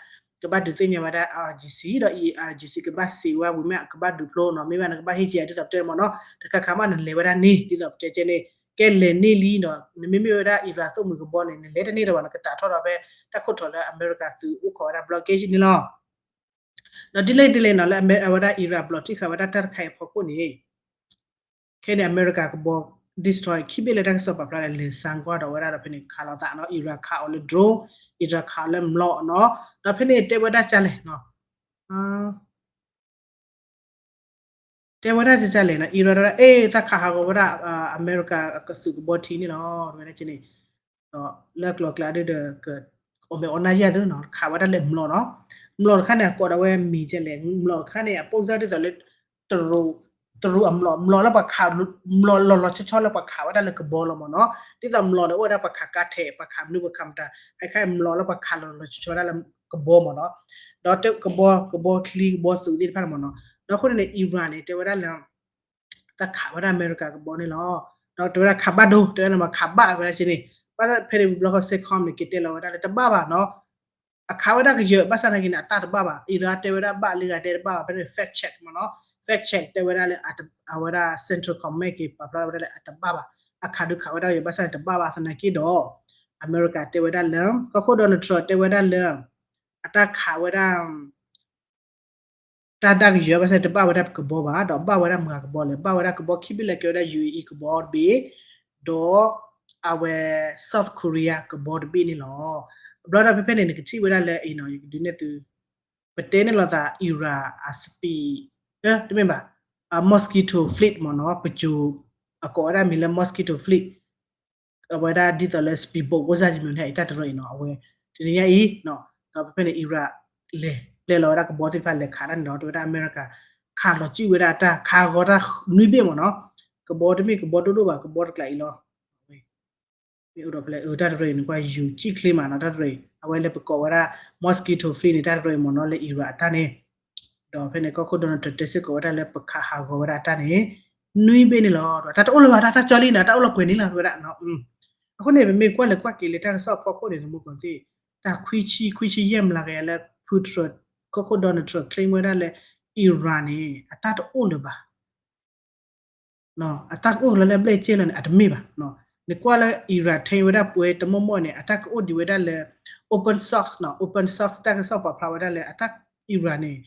ကဘၣ်ဒုးသ့ၣ်ညါဝဲဒၣ် IRGC ဒီး IRGC ကဘၣ်စံးဝဲဝံၤမ့ၢ် ကဘၣ်ဒုးဖျိနီၤ မ့ၢ်ဘၣ်နကဘၣ်ဟ့ၣ်က့ၤဒ်သိးပတဲန့ၣ်မ့ၢ်နီၤ တခါခါမးနလဲၤဝဲဒၣ်န့ၣ် ဒ်သိးပတဲကဲန့ၣ် ကဲလဲၤန့ၢ်လံဒီး နမ့မ့ၢ်ဝဲဒၣ် Iran သိၣ်မှံၤကဘီန့ၣ် နလဲၤတန့ၢ်ဒီးဘၣ် နကတးထီၣ်ဒီးဖဲ တၢ်ခိၣ်ထီၣ်လၢအမဲရကၤသုးအိၣ်ခိးဝဲဒၣ် blockade န့ၣ်လီၤ. ဒီးဒ်လဲၣ်ဒ်လဲၣ်နီၤ လၢအဝဲဒၣ် Iran ဘျီးထံၣ်ဃာ်ဝဲဒၣ်တၢ်တခါအံၤအဖီခိၣ်န့ၣ် ခဲန့ၣ် အမဲရကၤကဘီ destroy ခံဘ့ၣ်လၢတၢ်ကစီၣ်ပာ်ဖျါဒီး လဲၤစၢကွၢ်ဒီးဝဲဒၣ်ဒီးဖဲန့ၣ် ခးလိာ်သးနီၤ Iran ခးအီၤလၢ drone, Iran ခးအီၤလၢမျိာ်နီၤ ဒီးဖဲန့ၣ်တဲဝဲဒၣ်ကလဲၣ်နီၤ တဲဝဲဒၣ်ကလဲၣ်နီၤ Iran တဲဝဲဒၣ် အဲၣ် သးခးဟးဂီၤဝဲဒၣ် အမဲရကၤကသုးကဘီထံန့ၣ်လီၤ တဲဝဲဒၣ်ကန့ၣ် ဒီးလၢကျိၤကျဲဒ်ဒီး အီၣ်မ့ၢ်အီၣ်နါယဲၢ်သ့နီၤ ခးဝဲဒၣ်လၢမျိာ်နီၤ မျိာ်တခါန့ၣ် အကိးဒီးဝဲမ့ၢ်ကလဲၣ် မျိာ်တခါန့ၣ် အပိၢ်စၢ်ဒ်သိးလၢ တရူးအမျိာ် မျိာ်လၢပှၤခး မျိာ်လီၤလီၤဆီဆီလၢပှၤခးဝဲဒၣ်လၢကဘီလီၤမ့ၢ်နီၤ ဒ်သိးမျိာ်န့ၣ် အိၣ်ဝဲဒၣ်ပှၤခးကါထဲး ပှၤခးမနုၤပှၤခးမတၤ အခါန့ၣ် မျိာ်လၢပှၤခးလီၤလီၤဆီဆီဒၣ်လၢကဘီမ့ၢ်နီၤ ဒီးကဘီ ကဘီချံ ကဘီသုးသ့ၣ်တဖၣ်န့ၣ်မ့ၢ်နီၤ ဒီးအဃိန့ၣ်န့ၣ် Iran န့ၣ် တဲဝဲဒၣ်လၢ တၢ်ခးဝဲဒၣ်အမဲရကၤကဘီန့ၣ်လီၤ. ဒီးတဲဝဲဒၣ်ခးဘၣ်ဒိ တဲဝဲဒၣ်မ့ၢ်ခးဘၣ်ဝဲဒၣ်က့န့ၣ် ဘၣ်ဆၣ်ဖဲန့ၣ်ဝံၤဘျီဃီ CENTCOM န့ၣ် က့ၤတဲလီၤဝဲဒၣ်လၢတဘၣ်ဘၣ်နီၤ အခးဝဲဒၣ်ကယၢၤ ဘၣ်ဆၣ်သနာ်က့န့ၣ် အတၢ်တဘၣ်ဘၣ် Iran တဲဝဲဒၣ်ဘၣ်လံဂၤတဲတဘၣ်ဘၣ် ဖဲန့ၣ် fact check မ့ၢ်နီၤ fact check တဲဝဲဒၣ်လၢ အဝဲဒၣ် CENTCOM မ့ၢ်က့ၤပာ်ဖျါဝဲဒၣ်လၢအတဘၣ်ဘၣ် အခးဒုးခးဝဲဒၣ်ကယၢၤ ဘၣ်ဆၣ်န့ၣ်တဘၣ်ဘၣ်သနာ်က့ဒီး အမဲရကၤတဲဝဲဒၣ်လၢ ကီၢ်ခိၣ် Donald Trump တဲဝဲဒၣ်လၢ အတၢ်ခးဝဲဒၣ် တၢ်ဒၣ်ကယၢၤ ဘၣ်ဆၣ်တဘၣ်ဝဲဒၣ်ကဘီဘၣ် ဒီးဘၣ်ဝဲဒၣ်မတၤကဘီလဲၣ် ဘၣ်ဝဲဒၣ်ကဘီခံဘ့ၣ်လၢကဲဝဲဒၣ် ယူအ့အံၤ ကဘီတဘ့ၣ် ဒီးအဝဲ South Korea ကဘီတဘ့ၣ်န့ၣ်လီၤ. ဘျီဒီးဖဲဖဲန့ၣ် နကထံၣ်ဝဲဒၣ်လၢအံၤနီၤ ယကဒုးနဲၣ်သု ပတဲန့ၣ်လိာ်သး Iran အ speed တမ့ၢ်ဘၣ် Mosquito Fleet မ့ၢ်နီၤ ပစိၤ အကိးဝဲဒၣ်မံၤလၢ Mosquito Fleet အဝဲဒၣ်ဒ်သိးလၢ speedboat ဖိစၢ်ယမံၤန့ၣ် အတၢ်တရၢအံၤနီၤ အဝဲ တနံၤညါအံၤ ဒီးဖဲဖဲန့ၣ် Iran လဲၤပျဲလီၤဝဲဒၣ်ကဘီသ့ၣ်တဖၣ်လဲၤခးတၢ်န့ၣ်ဒီး တဲဝဲဒၣ်အမဲရကၤ ခးလီၤစုၣ်ဝဲဒၣ်တၢ် ခးဂီၤတၢ်နွံဘ့ၣ်မ့ၢ်နီၤ ကဘီတမ့ၢ်ကဘီဒိၣ်ဒိၣ်ဘၣ် ကဘီတကျးအံၤလီၤ မ့ၢ်အိၣ်ဒီးဖဲလဲၣ် တၢ်တရၢအံၤန့ၣ် ကွၢ်ယူၤကံၣ်ချ့မးနီၤ တၢ်တရၢအံၤ အဝဲလၢပကိးဝဲဒၣ် Mosquito Fleet န့ၣ် တၢ်တရၢအံၤမ့ၢ်နီၤ လၢ Iran အတၢ်န့ၣ် ဒီးဖဲန့ၣ် ကီၢ်ခိၣ် Donald Trump တဲစ့ၢ်ကီးဝဲဒၣ်လၢပခးဟးဂီၤဝဲဒၣ်အတၢ်န့ၣ် နွံဘ့ၣ်န့ၣ်လီၤ. ဒီးတၢ်တအိၣ်လၢၤဘၣ် တၢ်တၢ်ကၠီလံနီၤ တၢ်အိၣ်လၢပှဲၤန့ၣ်လီၤ တဲဝဲဒၣ် အဃိန့ၣ် ပမ့ၢ်ကွၢ်လဲၤကွၢ်က့ၤလၢတၢ်ကစီၣ်အဖီခိၣ်န့ၣ် နမူကီၢ်သ့ၣ် တၢ်ခွံဆံ ခွံဆံယဲၢ်မျးကယၤလၢ ဖုထြၢး ကီၢ်ခိၣ် Donald Trump claim ဝဲဒၣ်လၢ Iran န့ၣ် အတၢ်တအိၣ်လၢၤဘၣ်. အတၢ်ကအိၣ်လၢလၢဘျဲၣ်ကဲလၢန့ၣ် အတမ့ၢ်ဘၣ်. နကွၢ်လၢ Iran ထဲဝဲဒၣ်ပှဲၤတမီၢ်မီၢ်န့ၣ် အတၢ်ကအိၣ်ဒံးဝဲဒၣ်လၢ open source နီၤ, open source တၢ်ကစီၣ်ပာ်ဖျါဝဲဒၣ်လၢ အတၢ် Iran န့ၣ်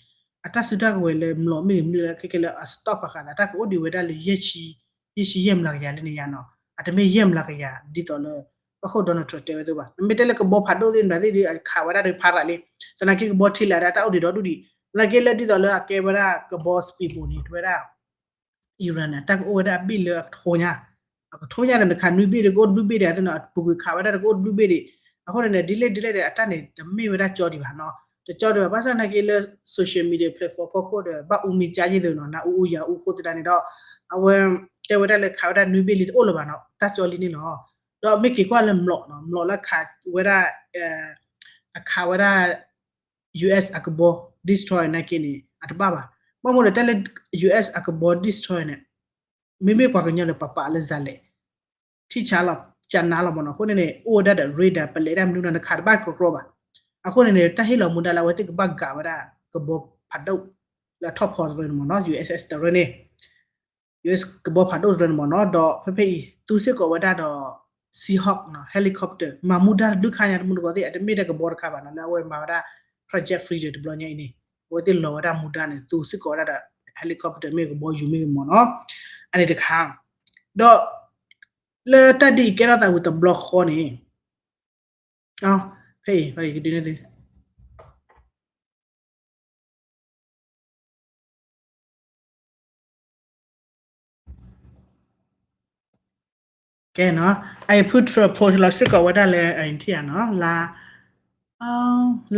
အတၢ်စုတၢ်ကဝဲၤလၢမျိာ်မ့ၢ်ဂ့ၤမနုၤလၢခဲကဲလၢအ stock ပာ်ဃာ်သး တၢ်ကအိၣ်ဒံးဝဲဒၣ်လၢ ယဲၢ်ဆံယဲၢ်မျးကယၤလၢန့ၣ်ယါနီၤ, အတမ့ၢ်ယဲၢ်မျးကယၤ ဒ်သိးလၢ ပၣ်ဃိၣ် Donald Trump တဲဝဲသ့ဘၣ်. နမ့ၢ်တဲလၢကဘီဖးဒိၣ်သ့ၣ်မတၤသ့ၣ်ဒီး အခးဝဲဒၣ်ဒီးဖးရၤလံ, သနာ်က့ကဘီထံလာ်ဒၣ်တၢ်အိၣ်ဒံးဒီဒူၣ်ဒံး, သနာ်က့လၢဒ်သိးလၢအကဲဝဲဒၣ်ကဘီ speedboat န့ၣ် တဲဝဲဒၣ် Iran န့ၣ် တၢ်ကအိၣ်ဝဲဒၣ်အဘ့ၣ်လၢအကထိညါ, အကထိညါဒီး နခးနွံဘ့ၣ်ဒီးကအိၣ်တဘျုးဘ့ၣ်ဒီး သနာ်က့ပူၤကွံာ်ခးဝဲဒၣ်ဒီးကအိၣ်တဘျုးဘ့ၣ်ဒံး, အဃိန့ၣ်န့ၣ် ဒ်လဲၣ်ဒ်လဲၣ်ဒီး အတၢ်န့ၣ် တမ့ၢ်ဝဲဒၣ်ကၠီဒံးဘၣ်နီၤ, တကၠီဒံးဘၣ် ဘၣ်ဆၣ်သနာ်က့လၢ social media platform ဖီခိၣ်ဒီး ဘၣ်အူမံကၠါယ့ၢ်သ့နီၤ, နအူအူယၤအူအဃိသတးန့ၣ်ဒီး အဝဲ တဲဝဲဒၣ်လၢခးဝဲဒၣ်နွံဘ့ၣ်လံတအိၣ်လၢၤဘၣ်နီၤ, တၢ်ကၠီလံန့ၣ်လီၤ. ဒီးမ့ၢ်က့ၤကွၢ်လၢမျိာ်နီၤ, မျိာ်လၢခးဝဲဒၣ် အခးဝဲဒၣ် US အကဘီ destroyer နာ်က့န့ၣ် အတဘၣ်ဘၣ်. ဘၣ်မနုၤဒီးတၢ်လၢ US အကဘီ destroyer န့ၣ် မ့မ့ၢ်ပှၤကညီဒီးပပာ်လၢ ဇာတ်လမ်း ထံၣ်ဆါလီၤ ကနါလီၤမ့ၢ်နီၤ, အဃိန့ၣ်န့ၣ် အိၣ်ဝဲဒၣ်ဒီး radar ပလဲၤဒၣ်မနုၤနီၤ နခးတဘၣ်ကရီဘၣ်. အဃိန့ၣ်န့ၣ် တၢ်ဟ့ၣ်လီၤမူဒါလၢအဝဲသ့ၣ်ကဘၣ်ကၤဝဲဒၣ်ကဘီဖးဒိၣ် လၢအထီၣ်ဖီတရၢန့ၣ်မ့ၢ်နီၤ, US တရၢန့ၣ် US ကဘီဖးဒိၣ်တရၢန့ၣ်မ့ၢ်နီၤ, ဒီးဖဲဖဲအံၤ သူစ့ၢ်ကီးဝဲဒၣ်ဒီး Seahawk နီၤ helicopter မၤမူဒါတဒုခါညါတမူတကိးသ့ၣ် အတမ့ၢ်ဒၣ်ကဘီတခါဘၣ်နီၤ, လၢအဝဲမၤဝဲဒၣ် Project Freedom တဘျီညါအံၤန့ၣ် အဝဲသ့ၣ်လီၤဝဲဒၣ်မူဒါန့ၣ် သူစ့ၢ်ကီးဝဲဒၣ်ဒီး helicopter မ့ၢ်ကဘီယူၤမ့ၢ်ဂ့ၤမ့ၢ်နီၤ, အန့ၣ်တခါ, ဒီး လၢတၢ်ဒ်အံၤကဲထီၣ်သးဝံၤတဘျီဃီန့ၣ် ဖဲအံၤ ကဒုန့ၣ်သု ကဲနီၤ, အအံၤ ဖုထြၢၣ် post လီၤစ့ၢ်ကီးဝဲဒၣ်လၢ အအံၤထံၣ်ဧါနီၤ, လါ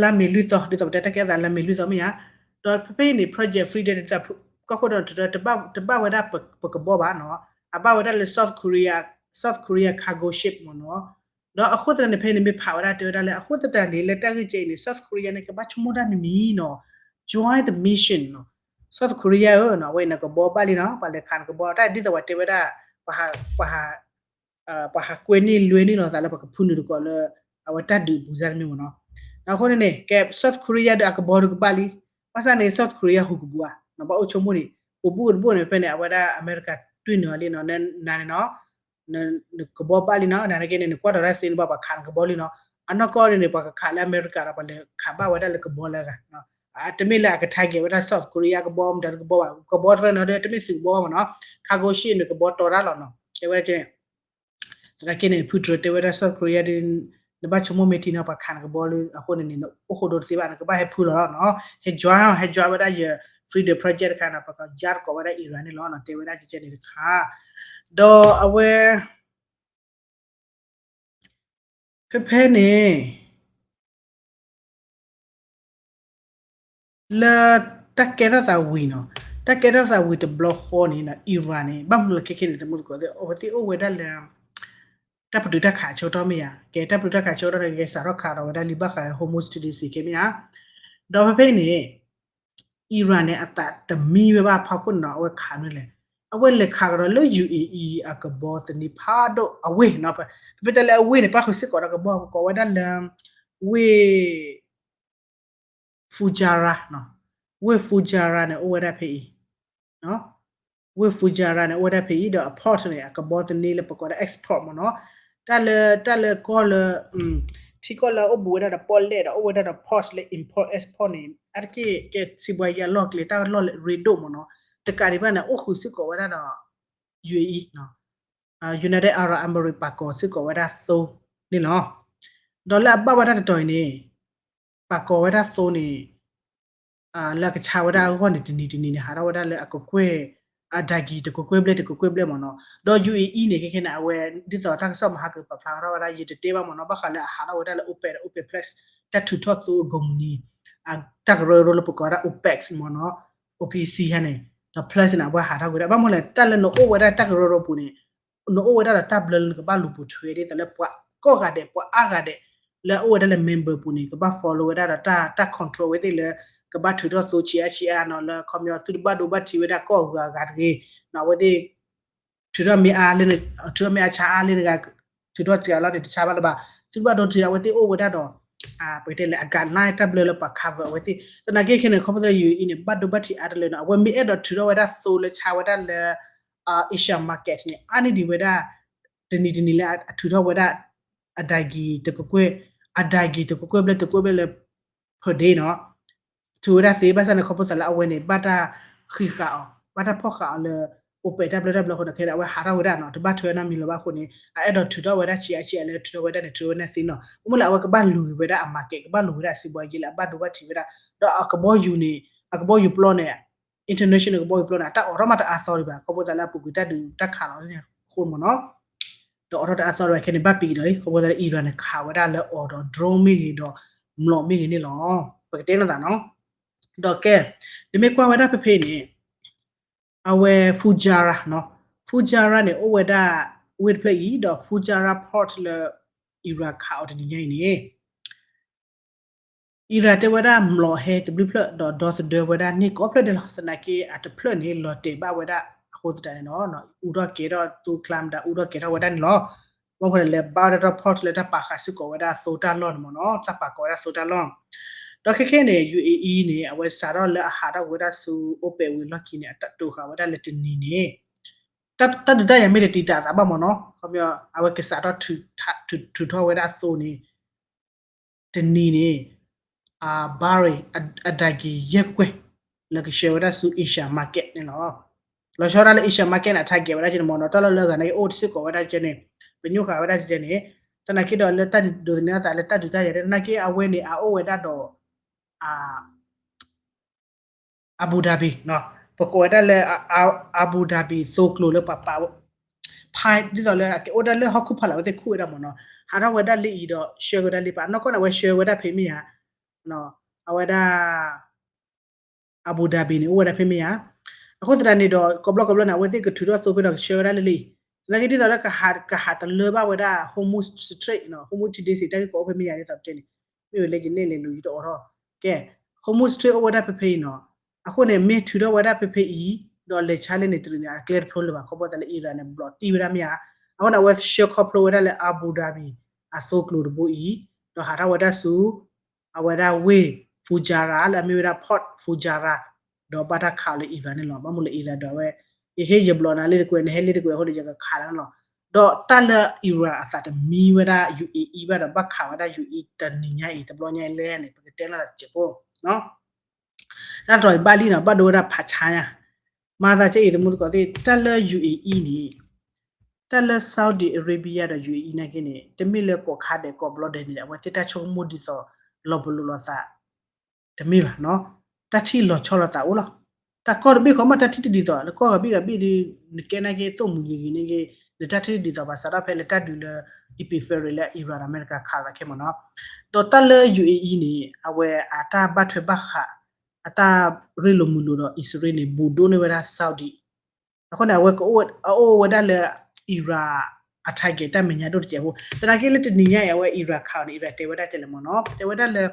လါမ့ၤလွံၢ်သီ ဒ်သိးပတဲတၢ်ကဲသးလါမ့ၤလွံၢ်သီမ့ၢ်ဧါ, ဒီးဖဲဖဲအံၤန့ၣ် Project Freedom န့ၣ် ကီၢ်ခိၣ်ဒီးတဘၣ်ဝဲဒၣ်ပကဘီဘၣ်နီၤ, အဘၣ်ဝဲဒၣ်လၢ South Korea, South Korea cargo ship မ့ၢ်နီၤ, ဒီးအဃိသတးန့ၣ် ဖဲန့ၣ်မ့ၢ်ဖးဝဲဒၣ်တဲဝဲဒၣ်လၢ အဃိသတးန့ၣ် လၢတၢ်ဂ့ၢ်ကဲအံၤန့ၣ် South Korea န့ၣ် ကဘၣ်ဆိကမိၣ်တၢ်မံၤမံၤနီၤ, join the mission နီၤ, South Korea ဧၢနီၤ, အဝဲအံၤနကဘီဘၣ်လံနီၤ, ပှၤလဲၤခးနကဘီ တၢ်ဒ်သိးပှၤတဲဝဲဒၣ် ပှၤဟး ပှၤဟးကွဲန့ၢ်လွဲန့ၢ်လီၤသးလၢပှၤကဖုနုာ်တကိးလၢ အဝဲတၢ်ဒုးအပူၤစၢ်တမ့ၢ်မ့ၢ်နီၤ, အဃိန့ၣ်န့ၣ် ကဲ South Korea ဒီးအကဘီဒီးကဘၣ်လံ, ဘၣ်ဆၣ်န့ၣ် South Korea ဟူးကဘူးဧါ, နဘၣ်အိၣ်ဆိကမိၣ်န့ၣ် အိၣ်ဘူးတဘိန့ၣ် ဖဲန့ၣ် အဝဲဒၣ်အမဲရကၤတွံၢ်နုာ်အီၤလံနီၤ, နနၤန့ၣ်နီၤ နကဘီဘၣ်လံနီၤ, နၤန့ၣ်က့န့ၣ် နကွၢ်ဒီးတၢ်သ့န့ၣ်ဘၣ် ပှၤခးနကဘီလံနီၤ, အနီၢ်ကီၢ်န့ၣ်န့ၣ် ပှၤကခးလၢအမဲရကၤဒီး ပှၤလဲၤခးဘၣ်ဝဲဒၣ်လၢကဘီလၢအဂၤ, တမ့ၢ်လၢအက target ဝဲဒၣ် South Korea ကဘီ မတၤတကဘီဘၣ်, ကဘီတရၢန့ၣ်ဒီး တမ့ၢ်သုးကဘီဘၣ်မ့ၢ်နီၤ, cargo ship န့ၣ် ကဘီတီၤတၢ်လီၤနီၤ, တဲဝဲဒၣ်ကဲ သနာ်က့န့ၣ် ဖုထြၢၣ်တဲဝဲဒၣ် South Korea ဒီး နဘၣ်ဆိကမိၣ်မ့ၢ်ထံနီၤ ပှၤခးနကဘီလၢအဃိန့ၣ်န့ၣ် နအိၣ်ဃိဒိတသ့ဘၣ် နကဘၣ်ဟဲဖုလီၤနီၤ, ဟဲ join ဟဲ join ဝဲဒၣ်ယ Freedom Project တခါနီၤ, ပှၤကယါတကိးဝဲဒၣ် Iran န့ၣ်လီၤနီၤ, တဲဝဲဒၣ်ကဲကဲန့ၣ်တခါ, ဒီးအဝဲ ဖဲဖဲန့ၣ် လၢတၢ်ကဲထီၣ်သးဝံၤနီၤ, တၢ်ကဲထီၣ်သးဝံၤတဘျီဃီန့ၣ် Iran န့ၣ် ဘၣ်မနုၤလၢခဲခဲန့ၣ် သမူသကိးသ့ၣ် အဝဲသ့ၣ်အိၣ်ဝဲဒၣ်လၢ တၢ်ပတုာ်တၢ်ခးအဆၢကတီၢ်မ့ၢ်ဧါ, ကဲတၢ်ပတုာ်တၢ်ခးအဆၢကတီၢ်န့ၣ် ကဲစးထီၣ်ခးဒီးဝဲဒၣ်လံဘၣ်ဃးလၢ Hormuz Strait ခဲမ့ၢ်ဧါ, ဒီးဖဲဖဲအံၤန့ၣ် Iran န့ၣ် အသးတမံဝဲဘၣ်ဖီခိၣ်န့ၣ်နီၤ အဝဲခးမနုၤလဲၣ်, အဝဲလဲၤခးကဒီးလၢ UAE အကဘီသန့ဖးဒိၣ်အဝ့ၢ်နီၤ, ဖဲဖဲတဲလၢအဝ့ၢ်န့ၣ် ပၣ်ဃုာ်စ့ၢ်ကီးဒီးကဘီ ကိးဝဲဒၣ်လၢ ဝ့ၢ် Fujairah နီၤ, ဝ့ၢ် Fujairah န့ၣ် အိၣ်ဝဲဒၣ်ဖဲအံၤ, ဝ့ၢ် Fujairah န့ၣ် အိၣ်ဝဲဒၣ်ဖဲအံၤ ဒီးအ port န့ၣ် အကဘီသန့လၢပကိးဒၣ် export မ့ၢ်နီၤ, တၢ်လၢ တၢ်လၢကီၢ်လၢ ထံကီၢ်လၢအအိၣ်ဘူးဝဲဒၣ်ဒီးပီၣ်လဲၣ်ဒီး အိၣ်ဝဲဒၣ်ဒီး port လၢ import export န့ၣ် အါတက့ၢ်ကဲစံးဘှါယဲအလီၢ်ကျဲ တၢ်လီၢ်ရ့ဒိၣ်မ့ၢ်နီၤ, တကးဒံးဘၣ်န့ၣ် အိၣ်ဃုာ်စ့ၢ်ကီးဝဲဒၣ်ဒီး UAE နီၤ, United Arab Emirates ပာ်ကီၤစ့ၢ်ကီးဝဲဒၣ်သိန့ၣ်လီၤ. ဒီးလၢအဘၣ်ဝဲဒၣ်တတီၤအံၤန့ၣ် ပာ်ကီၤဝဲဒၣ်သိန့ၣ် လၢအကဆါဝဲဒၣ်အဂီၢ်န့ၣ် တနံၤတနံၤန့ၣ် ဟးထီၣ်ဝဲဒၣ်လၢအကကွဲၢ် အဒါကံၤ တကကွဲၢ်ဘျဲၣ် တကကွဲၢ်ဘျဲၣ်မ့ၢ်နီၤ, ဒီး UAE န့ၣ် ခဲခဲန့ၣ် အဝဲ ဒ်သိးတၢ်ကစီၣ်မဟါကပာ်ဖျါထီၣ်ဝဲဒၣ် ယတတဲဘၣ်မ့ၢ်နီၤ, ဘၣ်ဃးလၢအဟးထီၣ်ဝဲဒၣ်လၢ OPEC ဒီး OPEC Plus တၢ်ထုးထီၣ်သိအကမူၤနံၤ တၢ်ကရၢကရိလၢပကိးဝဲဒၣ် OPEC မ့ၢ်နီၤ, OPEC ဟဲန့ၣ် ဒီး Plus န့ၣ် အဝဲဟးထီၣ်ကွံာ်ဒၣ် ဘၣ်မနုၤလဲၣ် တၢ်လၢနအိၣ်ဝဲဒၣ်တၢ်ကရၢကရိပူၤန့ၣ် နအိၣ်ဝဲဒၣ်ဒီးတၢ်ဘျၢလၢနကဘၣ်လူၤပိာ်ထွဲ ဒ်သိးလၢပှၤကိးဂၤဒဲး ပှၤအါဂၤဒဲး လၢအအိၣ်ဝဲဒၣ်လၢ member ပူၤန့ၣ် ကဘၣ် follow ဝဲဒၣ်ဒီးတၢ် တၢ် control ဝဲသ့ၣ်လၢ ကဘၣ်ထုးထီၣ်သိဆံးအါဆံးအါနီၤ လၢခီပညီသုတဘၣ်ဒိဘၣ်ထံးဝဲဒၣ်ကီၢ်ဂၤဂၤတဂ့ၤနီၤ အဝဲသ့ၣ် ထုးထီၣ်မ့ၢ်အါလၢ ထုးထီၣ်မ့ၢ်အါဆါအါလၢတဂၤ ထုးထီၣ်စှၤလီၤန့ၣ် တဆါဘၣ်လၢၤဘၣ် သုတဘၣ်ဒိထံး အဝဲသ့ၣ်အိၣ်ဝဲဒၣ်ဒီး ပကတဲလၢအ guideline တၢ်ဘျၢလၢပှၤ cover အဝဲသ့ၣ် သနာ်က့ခဲန့ၣ် ခီဖျိလၢ ယူၢ်အ့ၣ်အံၤန့ၣ် ဘၣ်ဒိဘၣ်ထံးအါတလၢန့ၣ် အဝဲမ့ၢ်အဲၣ်ဒိးထုးထီၣ်ဝဲဒၣ်သိလၢဆါဝဲဒၣ်လၢ Asia market န့ၣ် အါန့ၢ်ဒံးဝဲဒၣ် တနံၤတနံၤလၢအထုးထီၣ်ဝဲဒၣ် အဒၣ်ကံၤတကကွဲၢ် အဒၣ်ကံၤတကကွဲၢ်ဘျဲၣ်တကွဲၢ်ဘျဲၣ်လၢ per day နီၤ ထုးဝဲဒၣ်သ့ဘၣ်ဆၣ်န့ၣ် ခီဖျိသးလၢအဝဲန့ၣ် ဘၣ်တၢ်ဃံးဃာ်အီၤ ဘၣ်တၢ်ဖီၣ်ဃာ်အီၤလၢ အိၣ်ပဲာ်တၢ်ဘျၢတၢ်ဘျၢအဃိန့ၣ် ခဲအံၤအဝဲဟးထီၣ်ဝဲဒၣ်နီၤ တဘၣ်ထွဲနီတမံၤလၢၤဘၣ်အဃိန့ၣ် အအဲၣ်ဒိးထုးထီၣ်ဝဲဒၣ်ဆံးအါဆံးအါလၢထုးထီၣ်ဝဲဒၣ်န့ၣ် ထုးထီၣ်ဝဲဒၣ်သ့နီၤ မ့ၢ်လၢအဝဲကဘၣ်လူၤက့ၤဝဲဒၣ်အ market ကဘၣ်လူၤဝဲဒၣ်အစံးဘှါယ့လၢအဘၣ်ဒိဘၣ်ထံးဝဲဒၣ် ဒီးအကဘီယူၤန့ၣ် အကဘီယူၤပျီန့ၣ် international ကဘီယူၤပျီန့ၣ် အတၢ်အိးထီၣ်မးတအါသီဒံးဘၣ် ခီဖျိသးလၢအပူၤကွံာ်တၢ်ဒုးတၢ်ခးလီၤအဃိမ့ၢ်နီၤ ဒီးအိးထီၣ်တအါသီဒံးဘၣ် ခဲန့ၣ်ဘၣ်ပံးကဒီးလံ ခီဖျိသးလၢ Iran န့ၣ် ခးဝဲဒၣ်လၢအီၤဒီး drone မ့ၢ်ဂ့ၤဒီး မျိာ်မ့ၢ်ဂ့ၤန့ၣ်လီၤ ပကတဲလိာ်သးနီၤ ဒီးကဲ နမ့ၢ်ကွၢ်ဝဲဒၣ်ဖဲဖဲန့ၣ် အဝဲ Fujairah နီၤ Fujairah န့ၣ် အိၣ်ဝဲဒၣ်ဝ့ၢ်တဖျၢၣ်အံၤ ဒီး Fujairah port လၢ Iran ခးအီၤတနံၤညါအံၤန့ၣ် Iran တဲဝဲဒၣ်မျိာ်ဟဲတဘျုးဖျၢၣ် ဒီးဒီသဒၢဝဲဒၣ်န့ၢ်ကိးဖျၢၣ်ဒဲးလီၤ. သနာ်က့အတဖျၢၣ်န့ၣ် လီၤတဲာ်ဘၣ်ဝဲဒၣ်အဃိသတးန့ၣ်လီၤ. အူထီၣ်ကဲထီၣ်သိချါမတၤ အူထီၣ်ကဲထီၣ်ဝဲဒၣ်န့ၣ်လီၤ. ဘၣ်မနုၤလဲၣ် ဘၣ်ဝဲဒၣ်ထီၣ် port လၢတၢ်ပာ်ဃာ်စ့ၢ်ကီးဝဲဒၣ်သိတၢ်လီၢ်န့ၣ်မ့ၢ်နီၤ, တၢ်ပာ်ကီၤဝဲဒၣ်သိတၢ်လီၢ်. ဒီးခဲခဲန့ၣ် ယူၢ်အ့အံၤန့ၣ် အဝဲစးထီၣ်လၢအဟးထီၣ်ဝဲဒၣ်ဆူအိၣ်ပဲာ်ဝံၤလီၢ်ခံန့ၣ် အတၢ်တိာ်ဃာ်ဝဲဒၣ်လၢတနံၤန့ၣ် တၢ်ဒုးတၢ်ယၤမ့ၢ်တတံာ်တာ်အသးဘၣ်မ့ၢ်နီၤ, ခီပညီ အဝဲကစးထီၣ်ထုးထီၣ်ဝဲဒၣ်အသိန့ၣ် တနံၤန့ၣ် အ barrel အဒၣ်က့ၤယဲၢ်ကွဲၢ် လၢကဆှၢဝဲဒၣ်ဆူ Asia market န့ၣ်လီၤ. လီၤဆီဒၣ်လၢ Asia market န့ၣ် အ target ဝဲဒၣ်ကဲန့ၣ်မ့ၢ်နီၤ, တၢ်လီၢ်လၢအဂၤန့ၣ်ကအိၣ်စ့ၢ်ကီးဝဲဒၣ်ကဲန့ၣ် ပညိၣ်ဃာ်ဝဲဒၣ်ကဲန့ၣ်, သနာ်က့ဒီးလၢတၢ်ဒုးဒိးသန့ၤအသးလၢတၢ်ဒုးတၢ်ယၤ သနာ်က့အဝဲန့ၣ် အအိၣ်ဝဲဒၣ်ဒီး Abu Dhabi ပကိးဝဲဒၣ်လၢ Abu Dhabi သိကျိၤလၢပှၤပာ် ဖဲဒ်သိးလၢအကအိၣ်ဒၣ်လၢဟီၣ်ခိၣ်ဖီလာ်ဝဲသ့ၣ်ခူၣ်ဝဲဒၣ်မ့ၢ်နီၤ, ဟးထီၣ်ဝဲဒၣ်လၢအံၤဒီး ဆှၢကဒါလံပာ် နီၢ်ကီၢ်န့ၣ် အဝဲဆှၢဝဲဒၣ်ဖဲမ့ၢ်ဧါ, အဝဲဒၣ် Abu Dhabi န့ၣ် အိၣ်ဝဲဒၣ်ဖဲမ့ၢ်ဧါ. အဃိသတးန့ၣ်ဒီး ကိးဘျီကိးဘျီန့ၣ် အဝဲသ့ၣ်ကထုးထီၣ်သိဖဲဒီးကဆှၢဝဲဒၣ်လၢလၢအံၤ, သနာ်က့ဒ်သိးလၢ ကဟးတလၢဘၣ်ဝဲဒၣ် Hormuz Strait နီၤ, Hormuz ထံဒ့စံး တၢ်ဂ့ၢ်ကီးအိၣ်ဖဲမ့ၢ်ဧါ ဒ်သိးပတဲန့ၣ်, မ့ၢ်ဝဲလၢယနဲၣ်လဲၤလူၤယတအိးထီၣ်, ကဲ Hormuz Strait အိၣ်ဝဲဒၣ်ဖဲဖဲအံၤနီၤ. အဃိန့ၣ် မ့ၢ်ထုးထီၣ်ဝဲဒၣ်ဖဲဖဲအံၤ ဒီးလဲၤဆါလၢန့ၣ်တရံးန့ၣ် အကျဲတဖျိလၢၤဘၣ်, ခီဖျိသးလၢ Iran န့ၣ် ဘျီးတံၢ်ဝဲဒၣ်မ့ၢ်ဧါ. အဃိန့ၣ် အဝဲဆှၢခီဖျိဝဲဒၣ်လၢ Abu Dhabi အသိကျိၤတဘိအံၤ, ဒီးဟးထီၣ်ဝဲဒၣ်ဆူ အဝဲဒၣ်ဝ့ၢ် Fujairah လၢအမ့ၢ်ဝဲဒၣ် Port Fujairah, ဒီးဘၣ်တၢ်ခးအီၤလၢ Iran န့ၣ်လီၤ. ဘၣ်မနုၤလၢ Iran ဒီးအဝဲ ယဟ့ၣ်ယဘျီးနၤလ့တကွဲး နဟဲလ့တကွဲးအဃိန့ၣ် ယကခးလၢန့ၣ်လီၤ. ဒီးတၢ်လၢ Iran အသးတမံဝဲဒၣ် ယူၢ်အ့အံၤဘၣ်ဒီး ဘၣ်ခးဝဲဒၣ်ယူၢ်အ့အံၤတနံၤညါအံၤ တဘျီညါအံၤလဲၣ်န့ၣ် ပကတဲလၢတစဲးဖိ တၢ်တြီၤအံၤဘၣ်လံနီၤ, ဘၣ်ဒိဝဲဒၣ်ဖးဆါညါ, မၤသးကဲအံၤတမူတကိးသ့ၣ် တၢ်လၢ ယူၢ်အ့အံၤန့ၣ်, တၢ်လၢ Saudi Arabia ဒီး ယူၢ်အ့အံၤ နာ်က့န့ၣ် တမ့ၢ်လၢကိးခါဒဲးကိးဘျီဒဲးန့ၣ် အဝဲသ့ၣ်တၢ်ဆိကမိၣ်ဒ်သိး လီၤပလိာ်လိာ်သး တမ့ၢ်ဘၣ်နီၤ, တၢ်ထံၣ်လီၤဆီလိာ်သးအိၣ်လီၤ. တၢ်ကီၢ်တဘ့ၣ်ဃီမး တၢ်ထံၣ်တဒ်သိး လၢကီၢ်ဂၤဘ့ၣ်ဂၤဘ့ၣ်ဒီး နကဲနာ်က့ သိၣ်မုာ်ဂ့ၤဂ့ၤန့ၣ်ဂ့ၤ နတၢ်ထံၣ်တဒ်သိးဘၣ် စးထီၣ်ဖဲလၢတၢ်ဒုးလၢ Epic Fury လၢ Iran ဒီး အမဲရကၤခးသးခဲမ့ၢ်နီၤ. ဒီးတၢ်လၢ ယူၢ်အ့အံၤန့ၣ် အဝဲအတၢ်ဘၣ်ထွဲဘၣ်ဃး အတၢ်ရ့လိာ်မုာ်လိာ်ဒီး အံၣ်စရ့လးန့ၣ် ဘူးဒိၣ်န့ၢ်ဝဲဒၣ် Saudi အဃိန့ၣ် အဝဲကအိၣ်ဝဲဒၣ်လၢ Iran အ target တၢ်မဲာ်ညါဒိၣ်တစဲးဖိ, သနာ်က့လၢတနံၤညါအံၤ အဝဲ Iran ခးအီၤန့ၣ် Iran တဲဝဲဒၣ်ကဲလဲၣ်မ့ၢ်နီၤ, တဲဝဲဒၣ်လၢ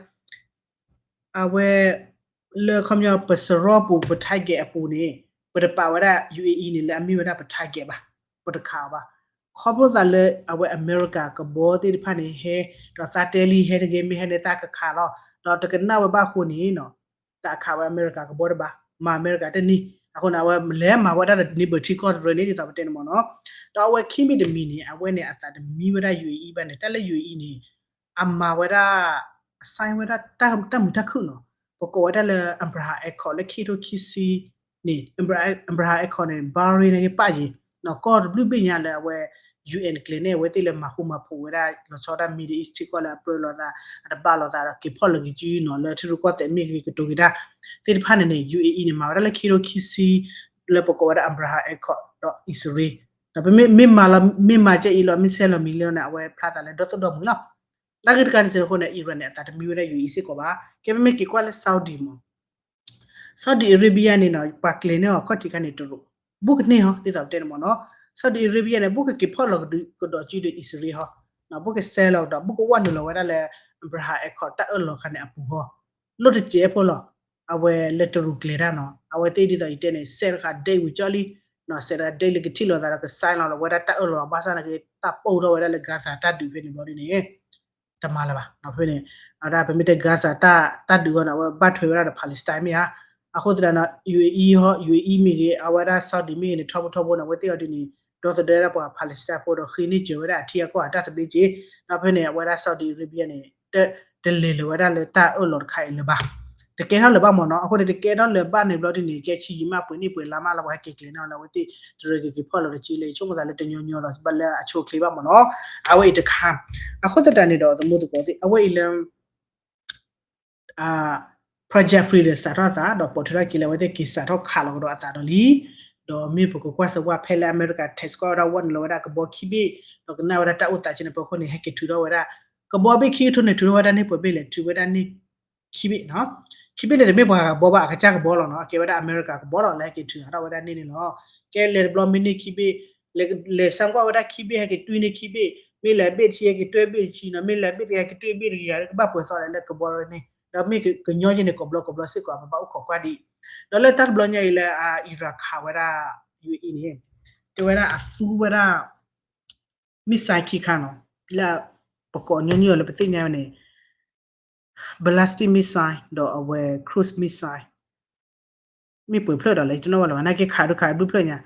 အဝဲ လၢခီပညီပစရီပူၤ ပ target အပူၤန့ၣ် ပတပာ်ဝဲဒၣ် ယူၢ်အ့အံၤန့ၣ် လၢအမ့ၢ်ဝဲဒၣ်ပ target ဘၣ်, ပတခးအီၤဘၣ်. ခီဖျိသးလၢအဝဲအမဲရကၤကဘီသ့ၣ်တဖၣ်န့ၣ် ဟဲ ဒီးသးတဲလံဟဲတဂ့ၤ မ့ၢ်ဟဲန့ၣ်သးကခးလီၤ, ဒီးတကနၣ်ဝဲဘၣ်အဃိန့ၣ်နီၤ တၢ်ခးဝဲအမဲရကၤကဘီတဘၣ်, မၤအမဲရကၤတန့ၢ်, အဃိန့ၣ် အဝဲလဲၤမၤဝဲဒၣ်ဒီး နံၤဘၢၣ်ထံကီၢ်တရၢန့ၣ် ဒ်သိးပတဲန့ၣ်မ့ၢ်နီၤ. ဒီးအဝဲခံမံၤတမံၤန့ၣ် အဝဲန့ၣ်အသးတမံဝဲဒၣ် ယူၢ်အ့အံၤဘၣ်န့ၣ် တၢ်လၢ ယူၢ်အ့အံၤန့ၣ် အမၤဝဲဒၣ် အ sign ဝဲဒၣ်တၢ်မုာ်တၢ်ခုၣ်နီၤ, ပကိးဝဲဒၣ်လၢ Abraham Accord လၢခံကထိခံဆံန့ၣ် Abraham Accord န့ၣ် Bahrain န့ၣ်က့ၤပာ်ယံၤ နီၢ်ကီၢ်တဘျုးဘ့ၣ်ညါလၢအဝဲ ယူဢၣ်ကျဲၤန့ၢ်အဝဲသ့ၣ်လၢမၤဃူမၤဖိးဝဲဒၣ် လီၤဆီဒၣ် Middle East ထံကီၢ်လၢအပြၢလိာ်သး အတဘၣ်လိာ်သးဒီးက့ၤဖီၣ်လီၤက့ၤစုနီၤ လၢထံရူၢ်ကီၢ်သဲးမ့ၢ်ဂ့ၤ ကတိၤက့ၤတၢ်သ့ၣ်တဖၣ်န့ၣ်န့ၣ် ယူၢ်အ့အံၤန့ၣ် မၤဝဲဒၣ်လၢခံကထိခံဆံ လၢပကိးဝဲဒၣ် Abraham Accord ဒီးအံၣ်စရ့လး ဒီးပမ့ၢ်မၤလီၤ မ့ၢ်မၤကဲအံၤလီၤ မ့ၢ်ဆဲးလီၤမံၤလၢန့ၣ် အဝဲဖျါသးလၢဒီသိၣ်ဒီမုာ်လီၤ. တၢ်ဂ့ၢ်တခါန့ၣ်စ့ၢ်ကီးန့ၣ် Iran န့ၣ် အသးတမံဝဲဒၣ် ယူၢ်အ့အံၤစ့ၢ်ကီးဘၣ်. ကဲပမ့ၢ်က့ၤကွၢ်လၢ Saudi မ့ၢ် Saudi Arabia န့ၣ်နီၤ ပှၤကျဲၤန့ၢ်အီၤခီၣ်ထံးခါန့ၣ်တရူး ဘူးကန့ၢ်ဟီ ဒ်သိးပတဲန့ၣ်မ့ၢ်နီၤ. Saudi Arabia န့ၣ် ဘူးကက့ၤဖီၣ်လီၤကဒီးစုဒီးအံၣ်စရ့လးဟီ ဘူးကဆဲးလီၤကဒီး ဘူးကဝဲနုာ်လီၤဝဲဒၣ်လၢ Abraham Accord တၢ်အၢၣ်လီၤခါန့ၣ်အပူၤဟီ လိၣ်တစဲးဖိလီၤ. အဝဲလၢတရူးကျဲၤတၢ်နီၤ အဝဲသ့ၣ်ဒ်သိးယတဲန့ၣ် စဲးတဃာ်ဒ့ဝံၤကၠီလံ စဲးတဃာ်ဒ့လံကထံၣ်လိာ်သးဒီးကဆဲးလီၤလီၤဝဲဒၣ်တၢ်အၢၣ်လီၤဘၣ်ဆၣ်နာ်က့ တၢ်ပိၢ်ထီၣ်ဝဲဒၣ်လၢ Gaza တၢ်ဒုးဖဲန့ၣ်ဘျီဒ်န့ၣ် တမၤလၢၤဘၣ်. ဖဲန့ၣ် အဝဲဒၣ်ပမ့ၢ်တဲ Gaza တၢ်ဒုးအီၤန့ၣ် အဝဲဘၣ်ထွဲဝဲဒၣ်ဒီး Palestine မ့ၢ်ဧါ. အဃိသတးန့ၣ် ယူၣ်အ့အံၤဟီ ယူၣ်အ့အံၤမ့ၢ်ဂ့ၤ အဝဲဒၣ် Saudi မ့ၢ်ဂ့ၤန့ၣ် ထီဘိထီဘိန့ၣ် အဝဲသ့ၣ်အီၤဒ်န့ၣ် ဒီသဒၢဒၣ်ပှၤ Palestine ဖိဒီးဃ့န့ၢ်စၢၤဝဲဒၣ်အထံအကီၢ်အတၢ်သဘျ့က့. ဒီးဖဲန့ၣ် အဝဲဒၣ် Saudi Arabia န့ၣ် တလဲၤလၢၤဝဲဒၣ်လၢတၢ်အၢၣ်လီၤတခါအံၤလၢၤဘၣ်. တကဲထီၣ်လၢၤဘၣ်မ့ၢ်နီၤ. အဃိန့ၣ် တကဲထီၣ်လၢၤဘၣ်န့ၣ်ဘျီဒ်န့ၣ် ကဲဆံးယံာ်မးပှဲၤနံၣ်ပှဲၤလါမးလၢပှၤဟဲက့ၤကျဲၤန့ၣ်လၢအဝဲသ့ၣ် တရံးက့ၤက့ၤဖီၣ်လီၤတက့လၢ ယဆိကမိၣ်သးလၢတညီညီဒီး ဘၣ်လၢအဆိအချ့ဘၣ်မ့ၢ်နီၤ. အဝဲအံၤတခါ အဃိသတးန့ၣ်ဒီး သမူသကိးသ့ၣ် အဝဲအံၤလၢ Project Freedom စးထီၣ်အသး ဒီးပိာ်ထွဲထီၣ်က့ၤလၢအဝဲသ့ၣ်က့ၤစးထီၣ်ခးလီၤကဒီးအသးဒီးလံ. ဒီးမ့ၢ်ပကကွၢ်စၢၤဝဲ ဖဲလၢအမဲရကၤ test ကွၢ်ဝဲဒၣ် ဝဲနုာ်လီၤဝဲဒၣ်ကဘီခံဘ့ၣ် ဒီးကနၣ်ဝဲဒၣ်တၢ်အိၣ်သးက့န့ၣ် ဖီခိၣ်န့ၣ် ဟဲက့ၤထုးထီၣ်ဝဲဒၣ် ကဘီဘ့ၣ်ခံကထိန့ၣ် ထုးထီၣ်ဝဲဒၣ်န့ၢ်ပှဲၤဘ့ၣ်လဲၣ် ထုးဝဲဒၣ်န့ၢ် ခံဘ့ၣ်နီၤ. ခံဘ့ၣ်န့ၣ် တမ့ၢ်ပှၤကဘီဘၣ် အကစၢ်ကဘီလီၤနီၤ. အကဲဝဲဒၣ်အမဲရကၤကဘီလီၤ လၢဟဲက့ၤထုးထီၣ်ဝဲဒၣ်န့ၢ်န့ၣ်လီၤ. ကဲလဲၤတဘျီမ့ၢ်န့ၢ်ခံဘ့ၣ် လဲၤဆၢကွၢ်ဝဲဒၣ်ခံဘ့ၣ် ဟဲက့ၤတွံၢ်န့ၢ်ခံဘ့ၣ်, မ့ၢ်လဲၤဘ့ၣ်တဆံ ဟဲက့ၤတွဲဘ့ၣ်တဆံနီၤ, မ့ၢ်လဲၤဘ့ၣ်တဂၤ ဟဲက့ၤတွံၢ်ဘ့ၣ်တဂၤ ကဘၣ်ပှဲၤသီလဲၣ်လၢကဘီန့ၣ်, ဒီးမ့ၢ်ကညီယဲန့ၣ် ကိးဘျီကိးဘျီစ့ၢ်ကီး ပဘၣ်အိၣ်ခိးကွၢ်ဒံး. ဒီးလၢတၢ်တဘျီညါအံၤလၢ Iran ခးဝဲဒၣ် ယူၣ်အ့အံၤန့ၣ် တဲဝဲဒၣ်အသူဝဲဒၣ် missile ခံခါနီၤ, လၢပကိးညီနုၢ်အီၤလၢပသ့ၣ်ညါဝဲန့ၣ် ballistic missile ဒီးအဝဲ cruise missile မ့ၢ်ပှဲၤဖျၢၣ်ဒီးလဲၣ် ယတနီၣ်ဝဲလၢၤဘၣ် နာ်က့ခးဒုခးဒုဖျၢၣ်ညါ,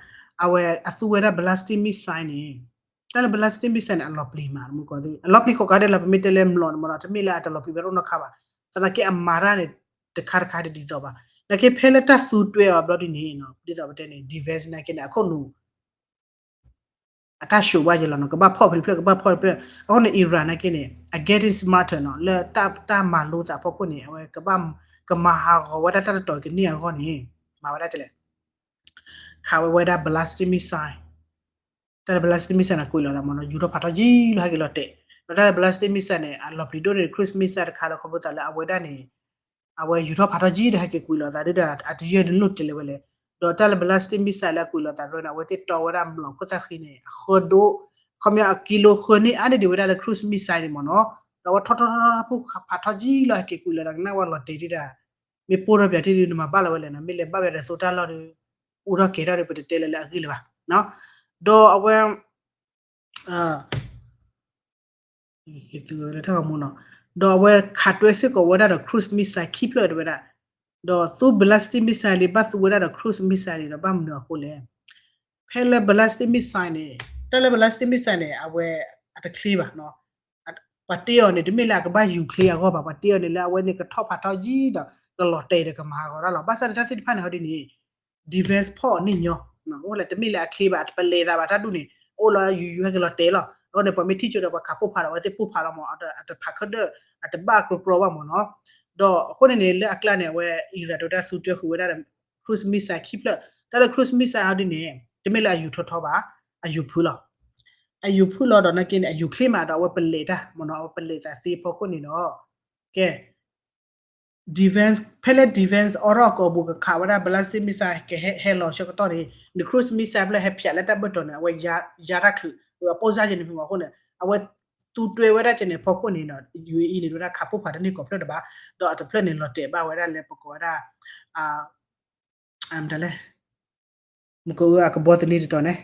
အဝဲအသူဝဲဒၣ် ballistic missile န့ၣ်, တၢ်လၢ ballistic missile န့ၣ် အလီၤပျံၤမး မုၢ်ကီၢ်သ့ၣ် အလီၤပျံၤဃိးခါဒဲးလီၤ ပမ့ၢ်တဲလၢမျိာ်န့ၣ်မ့ၢ်နီၤ တမ့ၢ်လၢအတလီၤပျံၤဝဲဒၣ်နီတခါဘၣ်, သနာ်က့အမၤတၢ်န့ၣ် တခါတခါတဒ်သိးဘၣ်, နာ်က့ဖဲလၢတၢ်သူတွဲအီၤဘျီဒ်န့ၣ် ဒ်သိးပတဲန့ၣ် defense နာ်က့န့ၣ် အခိၣ်နူာ် အတၢ်ၡိးဘၣ်ယဲလီၤနီၤ, ကဘၣ်ဖီၣ်ဖဲတဖျၢၣ် ကဘၣ်ဖီၣ်တဖျၢၣ်, အဃိန့ၣ် Iran နာ်က့န့ၣ် အ getting smarter နီၤ, လၢတၢ်မၤလိသးဖီခိၣ်န့ၣ် အဝဲ ကမၤဟးဂီၤဝဲဒၣ်တၢ်တတီၤကန့ၢ်အဂီၢ်န့ၣ် မၤဝဲဒၣ်ကလဲၣ်, ခးဝဲဝဲဒၣ် ballistic missile, တၢ်လၢ ballistic missile န့ၣ် ကွံာ်လိာ်သးမ့ၢ်နီၤ ယူၤထီၣ်ဖးထီကံလီၤ ဟဲက့ၤလီၤတဲာ်, ဒီးတၢ်လၢ ballistic missile န့ၣ် အလီၤပျံၤဒိၣ်န့ၣ် cruise missile တခါလၢခီဖျိသးလၢအဝဲဒၣ်န့ၣ် အဝဲယူၤထီၣ်ဖးထီကံဒီးဟဲက့ၤကွံာ်လိာ်သးဒ်ဒီး အတယဲၢ်ဒုးလိၣ်တဲာ်လၢၤဝဲလဲၣ်, ဒီးတၢ်လၢ ballistic missile လၢအကွံာ်လိာ်သးတရၢန့ၣ် အဝဲသ့ၣ်တီဝဲဒၣ်မျိာ်ခိၣ်သၣ်ဃံန့ၣ် အဃၢဒိၣ်, ခီပညီအကံလိဃၢန့ၢ်အါန့ၢ်ဒံးဝဲဒၣ်လၢ cruise missile န့ၣ်မ့ၢ်နီၤ, ဒီးအဝဲထီၣ်ထီၣ်ထီၣ်ထီၣ်ဖးထီကံလီၤ ဟဲက့ၤကွံာ်လိာ်သးကနၣ်ဝဲလီၤတဲာ်ဒ်ဒီး မ့ၢ်ပိၢ်ထီၣ်ပၠးထံၣ်ဒုး နမၤဘၣ်လီၤဝဲလဲၣ်နီၤ, မ့ၢ်လဲၤဘၣ်ဝဲဒီးသိတၢ်လီၢ်ဒုး အိၣ်ထီၣ်ကဲၤထီၣ်ဒုး ပတတဲလၢၤလၢအဂ့ၢ်လၢၤဘၣ်, ဒီးအဝဲ ဒီးအဝဲခးတွဲစ့ၢ်ကီးဝဲဒၣ်ဒီး cruise missile ခံဖျၢၣ်တဲဝဲဒၣ်, ဒီးသူ ballistic missile လံ ဘၣ်သူဝဲဒၣ်ဒီး cruise missile လံဒီး ဘၣ်မနုၤအဃိလဲၣ်, ဖဲလၢ ballistic missile န့ၣ်, တၢ်လၢ ballistic missile န့ၣ် အဝဲအတချ့ဘၣ်, ပှၤတ့အီၤန့ၣ် တမ့ၢ်လၢအကဘၣ်ယူၤချ့အဂီၢ်ဘၣ်, ပှၤတ့အီၤန့ၣ်လၢအဝဲန့ၣ်ကထီၣ်ဖးထီကံဒီး ကလီၤတဲာ်ဒီးကမၤဟးဂီၤတၢ်လီၤ, ဘၣ်ဆၣ်န့ၣ်တၢ်သ့ၣ်တဖၣ်န့ၣ်ဟီဒ်န့ၣ် defense ဖီၣ်အီၤန့ၣ်ညီ, အိၣ်လၢတမ့ၢ်လၢအချ့ဘၣ် အတပလဲၤသးဘၣ်တၢ်ဒူၣ်န့ၣ် အိၣ်လီၤယူၤယူၤဟဲက့ၤလီၤတဲာ်လီၤ, အဃိန့ၣ် ပှၤမ့ၢ်ထံၣ်ကၠိဒီးပှၤခးပိၢ်ဖးဒီး အဝဲသ့ၣ်ပိၢ်ဖးလီၤမး အတဖးခၢဒၢၣ် အတဘၣ်ကြီကြီဘၣ်မ့ၢ်နီၤ, ဒီးအဃိန့ၣ်န့ၣ် လၢအကျါန့ၣ် အဝဲ Iran တဲဝဲဒၣ်သူတွဲဃုာ်ဝဲဒၣ်ဒီး cruise missile ခံဖျၢၣ်, တၢ်လၢ cruise missile ဟီဒ်န့ၣ် တမ့ၢ်လၢအယူၤထီထီဘၣ်, အယူၤဖုလီၤ, အယူၤဖုလီၤဒီးနာ်က့န့ၣ် အယူၤချ့မးဒီးအဝဲပလဲၤတၢ်မ့ၢ်နီၤ, အဝဲပလဲၤသးသ့ဖီခိၣ်န့ၣ်ဒီး ကဲ defense ဖဲလၢ defense အိးထီၣ်အကိာ်ပူၤကခးဝဲဒၣ် ballistic missile ကဟဲလီၤဆၢကတီၢ်န့ၣ် န cruise missile ဖဲလၢဟဲဖျးလၢတၢ်ဘၢၣ်တီၤန့ၣ် အဝဲယါတၢ်ချုး အပိၢ်စၢ်ယဲန့ၣ်မ့ၢ်အဃိန့ၣ် အဝဲသူတွဲဝဲဒၣ်ကဲန့ၣ်ဖီခိၣ်န့ၣ်ဒီး ယူၣ်အ့အံၤန့ၣ် ဒဝဲဒၣ်ခးပိၢ်ဖးတန့ၢ်ကိးဖျၢၣ်တဘၣ်, ဒီးအတဖျၢၣ်န့ၣ်လီၤတဲာ်ဘၣ်ဝဲဒၣ်လၢပကိးဝဲဒၣ် မတၤလဲၣ် မကအိၣ်အကဘီသန့တတီၤန့ၣ်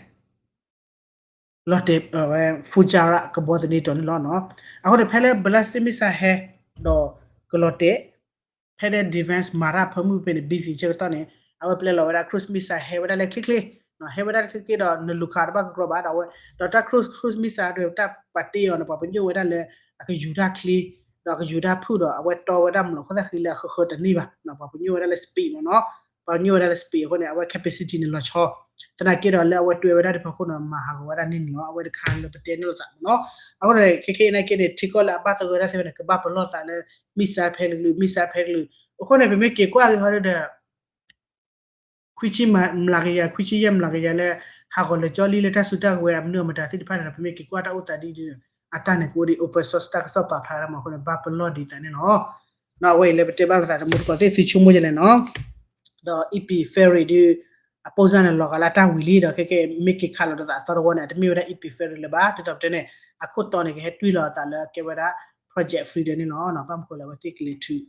လီၤတဲာ်ဝဲ Fujairah ကဘီသန့တတီၤန့ၣ်လီၤနီၤ. အဃိန့ၣ် ဖဲလၢ ballistic missile ဟဲ ဒီးကလီၤတဲာ် ဖဲလၢ defense မၤတၢ်ဖၢမုၢ်ဖဲန့ၣ် busy ဆၢကတီၢ်န့ၣ် အဝဲပျဲလီၤဝဲဒၣ် cruise missile ဟဲဝဲဒၣ်လၢချ့ချ့ ဟဲဝဲဒၣ်ချ့ချ့ဒီး နလူၤခးတဘၣ်ကကြီဘၣ်ဒီးအဝဲ ဒီးတၢ် cruise cruise missile ဒီးတၢ်ပှၤတ့အီၤန့ၣ် ပှၤပညိၣ်ဝဲဒၣ်လၢ အကယူၤတၢ်ချ့ ဒီးအကယူၤတၢ်ဖုၣ်ဒီး အဝဲတီဝဲဒၣ်မျိာ်ခိၣ်သၣ်ဃံလၢအဃၢဃၢတန့ၢ်ဘၣ် ပှၤပညိၣ်ဝဲဒၣ်လၢ speed မ့ၢ်နီၤ. ပှၤပညိၣ်ဝဲဒၣ်လၢ speed အဃိန့ၣ် အဝဲ capacity န့ၣ်လီၤဆီ သနာ်က့ဒီးလၢအဝဲတွဲဝဲဒၣ်တဖီခိၣ်န့ၣ် မၤဟးဂီၤဝဲဒၣ်န့ၣ်န့ၣ်လီၤ. အဝဲတခါလၢပတဲန့ၢ်လိာ်သးမ့ၢ်နီၤ. အဃိန့ၣ် ခဲခဲအံၤနာ်က့န့ၣ် ထံကီၢ်လၢအဘၣ်သဂၢၢ်တၢ်သ့ၣ်တဖၣ်န့ၣ် ကဘၣ်ပလီၢ်သးလၢ missile ဖဲတကလုာ် missile ဖဲတကလုာ်. အဃိန့ၣ် ပမ့ၢ်က့ၤကွၢ်က့ၤဟီဒီး ခွံဆံမျးကယၤ ခွံဆံယဲၢ်မျးကယၤလၢ ဟးဂီၤလၢာ်ကၠီလံလၢတၢ်စုတၢ်ကဝဲၤအမနုၤအမတၤသ့ၣ်တဖၣ်န့ၣ်ဒီး ပမ့ၢ်က့ၤကွၢ်တၢ်အိၣ်သးဒ်ဒီး အတၢ်န့ၣ်ကအိၣ်ဒံး open source တၢ်ကစီၣ်ပာ်ဖျါဒၣ်မ့ၢ်အဃိန့ၣ် ဘၣ်ပလီၢ်ဒံးသးန့ၣ်လီၤ. အဝဲအံၤလၢပတဲဘၣ်လိာ်သးသမူသကိးသ့ၣ်သုဆိကမိၣ်ယလဲၣ်နီၤ. ဒီး Epic Fury ဒုး အပိၢ်စၢ်န့ၣ်လီၤဂာ်လၢတၢ်ဝံၤလံဒီး ခဲကဲ မ့ၢ်က့ၤခးလီၤဒီးသးအသီတဝီန့ၣ် အတမ့ၢ်ဝဲဒၣ် Epic Fury လၢၤဘၣ်. ဒ်သိးပတဲန့ၣ် အခိၣ်တီန့ၣ် ကဟဲတွံၢ်လီၤအသးလၢကဲဝဲဒၣ် Project Freedom န့ၣ်လီၤ. ဘၣ်မနုၤဃိလဲၣ် အဝဲသ့ၣ်ကလဲၤထုး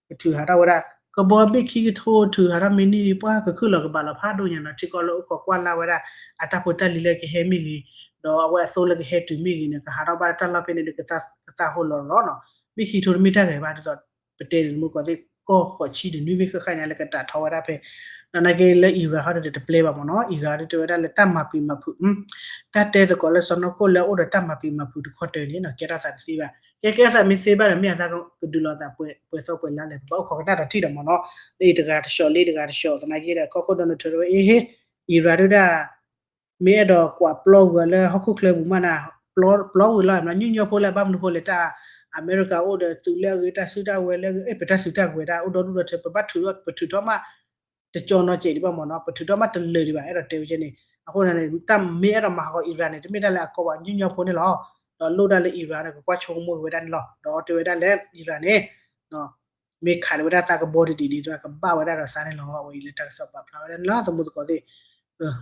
ကထုးဟးထီၣ်ဝဲဒၣ် ကဘီဘ့ၣ်ခံကထိ ထုးဟးထီၣ်မ့ၢ်န့ၢ်ပှၢ်ကခုၣ်လီၤကဘၣ်လီၤဖးဒိၣ်ညါနီၤ. ထံကီၢ်လၢအိၣ်ခိးကွၢ်လၢ်ဝဲဒၣ် အတၢ်ဖိတၢ်လံၤလၢကဟဲမ့ၢ်ဂ့ၤ ဒီးအဝဲအသိလၢကဟဲတုၤမ့ၢ်ဂ့ၤန့ၣ် ကဟးထီၣ်ဘၣ်တၢ်လီၢ်ဖဲန့ၣ်ဒီး ကသးဟိလီၤလီၤနီၤ. မ့ၢ်ခံကထိတမ့ၢ်တၢ်ဂ့ၤဘၣ် ဒ်သိး ပတဲန့ၣ်မုၢ်ကီၢ်သ့ၣ် ကီၢ်ဃိးဆံတနွံမ့ၢ်ဃၣ်ဃၣ်ညါ လၢကတၢ်ထီဝဲဒၣ်ဖဲ နာ်က့လၢ Iran ဟီဒီးတပျဲဘၣ်မ့ၢ်နီၤ. Iran ဒီးတဲဝဲဒၣ်လၢတၢ်မၤပံာ်မၤဖုး တၢ်တဲသကိးလၢစီၢ်နီၤခိၣ်လၢအအိၣ်ဒီးတၢ်မၤပံာ်မၤဖုးတခီတၢၤန့ၣ်နီၤ ကဲထီၣ်သးတသ့ဘၣ်. ကဲကဲသးမ့ၢ်သ့ဘၣ်ဒီး မ့ၢ်အသးကဒုးလီၤသးပှဲၤသီပှဲၤလါလဲၣ် ပဘၣ်အိၣ်ခိးကနၣ်ဒီးထံၣ်ဒီးမ့ၢ်နီၤ. လၢအံၤတဂၤတဆှီလၢအံၤတဂၤတဆှီ သနာ်က့ဒီး ကီၢ်ခိၣ် Donald Trump တဲဝဲအ့ဟ့ Iran ဒုဒၣ် မ့ၢ်အဲၣ်ဒိးကွၢ်ပျီဝံၤအီၤလၢဟီၣ်ခိၣ်ချၢပူၤမးနၤ ပျီဝံၤလီၤ မ့ၢ်ညီညီဖိလၢအဘၣ်မနုၤဃိလဲၣ် တၢ်အမဲရကၤအိၣ်ဒီးသုးလၢအဂ့ၤ တၢ်စုတၢ်ဝဲၤလၢအဂ့ၤ အဲၣ် ပတၢ်စုတၢ်ဝဲၤဒၣ်အိၣ်ဒီဒူၣ်ဒီထၢ ပဘၣ်ထုးထီၣ် ပထုးထီၣ်မး တကၠီနီၤစဲးဒံးဘၣ်မ့ၢ်နီၤ ပထုးထီၣ်မးတလၢာ်ဒံးဘၣ် အဲၣ်ဒိးတဲဝဲကဲန့ၣ် အဃိန့ၣ် တၢ်မ့ၢ်အဲၣ်ဒိးမၤဟးဂီၤ Iran န့ၣ် တမ့ၢ်တၢ်လၢအကီဘၣ် ညီညီဖိန့ၣ်လီၤ. ဒီးလိၣ်ဒၣ်လၢ Iran န့ၣ် ကကွၢ်ဆိကမိၣ်က့ၤဝဲဒၣ်န့ၣ်လီၤ. ဒီးတဲဝဲဒၣ်လၢ Iran န့ၣ် မ့ၢ်ခးဒၣ်ဝဲဒၣ်သးကဘီတဒံးန့ၣ် ကဘၣ်ဝဲဒၣ်ဒီးသးန့ၣ်လီၤ. အဝဲအံၤလၢတၢ်ကစီၣ်ပာ်ဖျါဝဲဒၣ်န့ၣ်လီၤ သမူသကိးသ့ၣ်.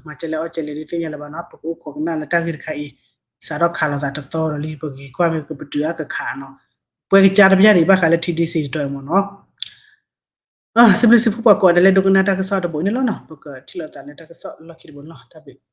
မၤကဲလဲၣ်အီၣ်ကဲလဲၣ်ဒုးသ့ၣ်ညါလၢၤဘၣ်နီၤ ပကအိၣ်ခိးကနၣ်လၢတၢ်ဂ့ၢ်တခါအံၤ စးထီၣ်ခးလိာ်သးတသီဒီးလံ ပက့ၤကွၢ်မ့ၢ်ကပတုာ်အါကခးနီၤ ပှဲၤကစၢ်တပျၢ်ဒံးဘၣ်ဃးလၢ ထံဒ့စ့ၣ် တတီၤအံၤမ့ၢ်နီၤ. စံးဘျုးစံးဖှိၣ်ပှၤကိးဂၤဒဲးလၢဒိကနၣ်တၢ်ကစီၣ်တဘိအံၤန့ၣ်လီၤနီၤ ပကထံၣ်လိာ်သးလၢတၢ်ကစီၣ်လီၢ်ခံတဘိန့ၣ်လီၤ တၢ်ဘျုး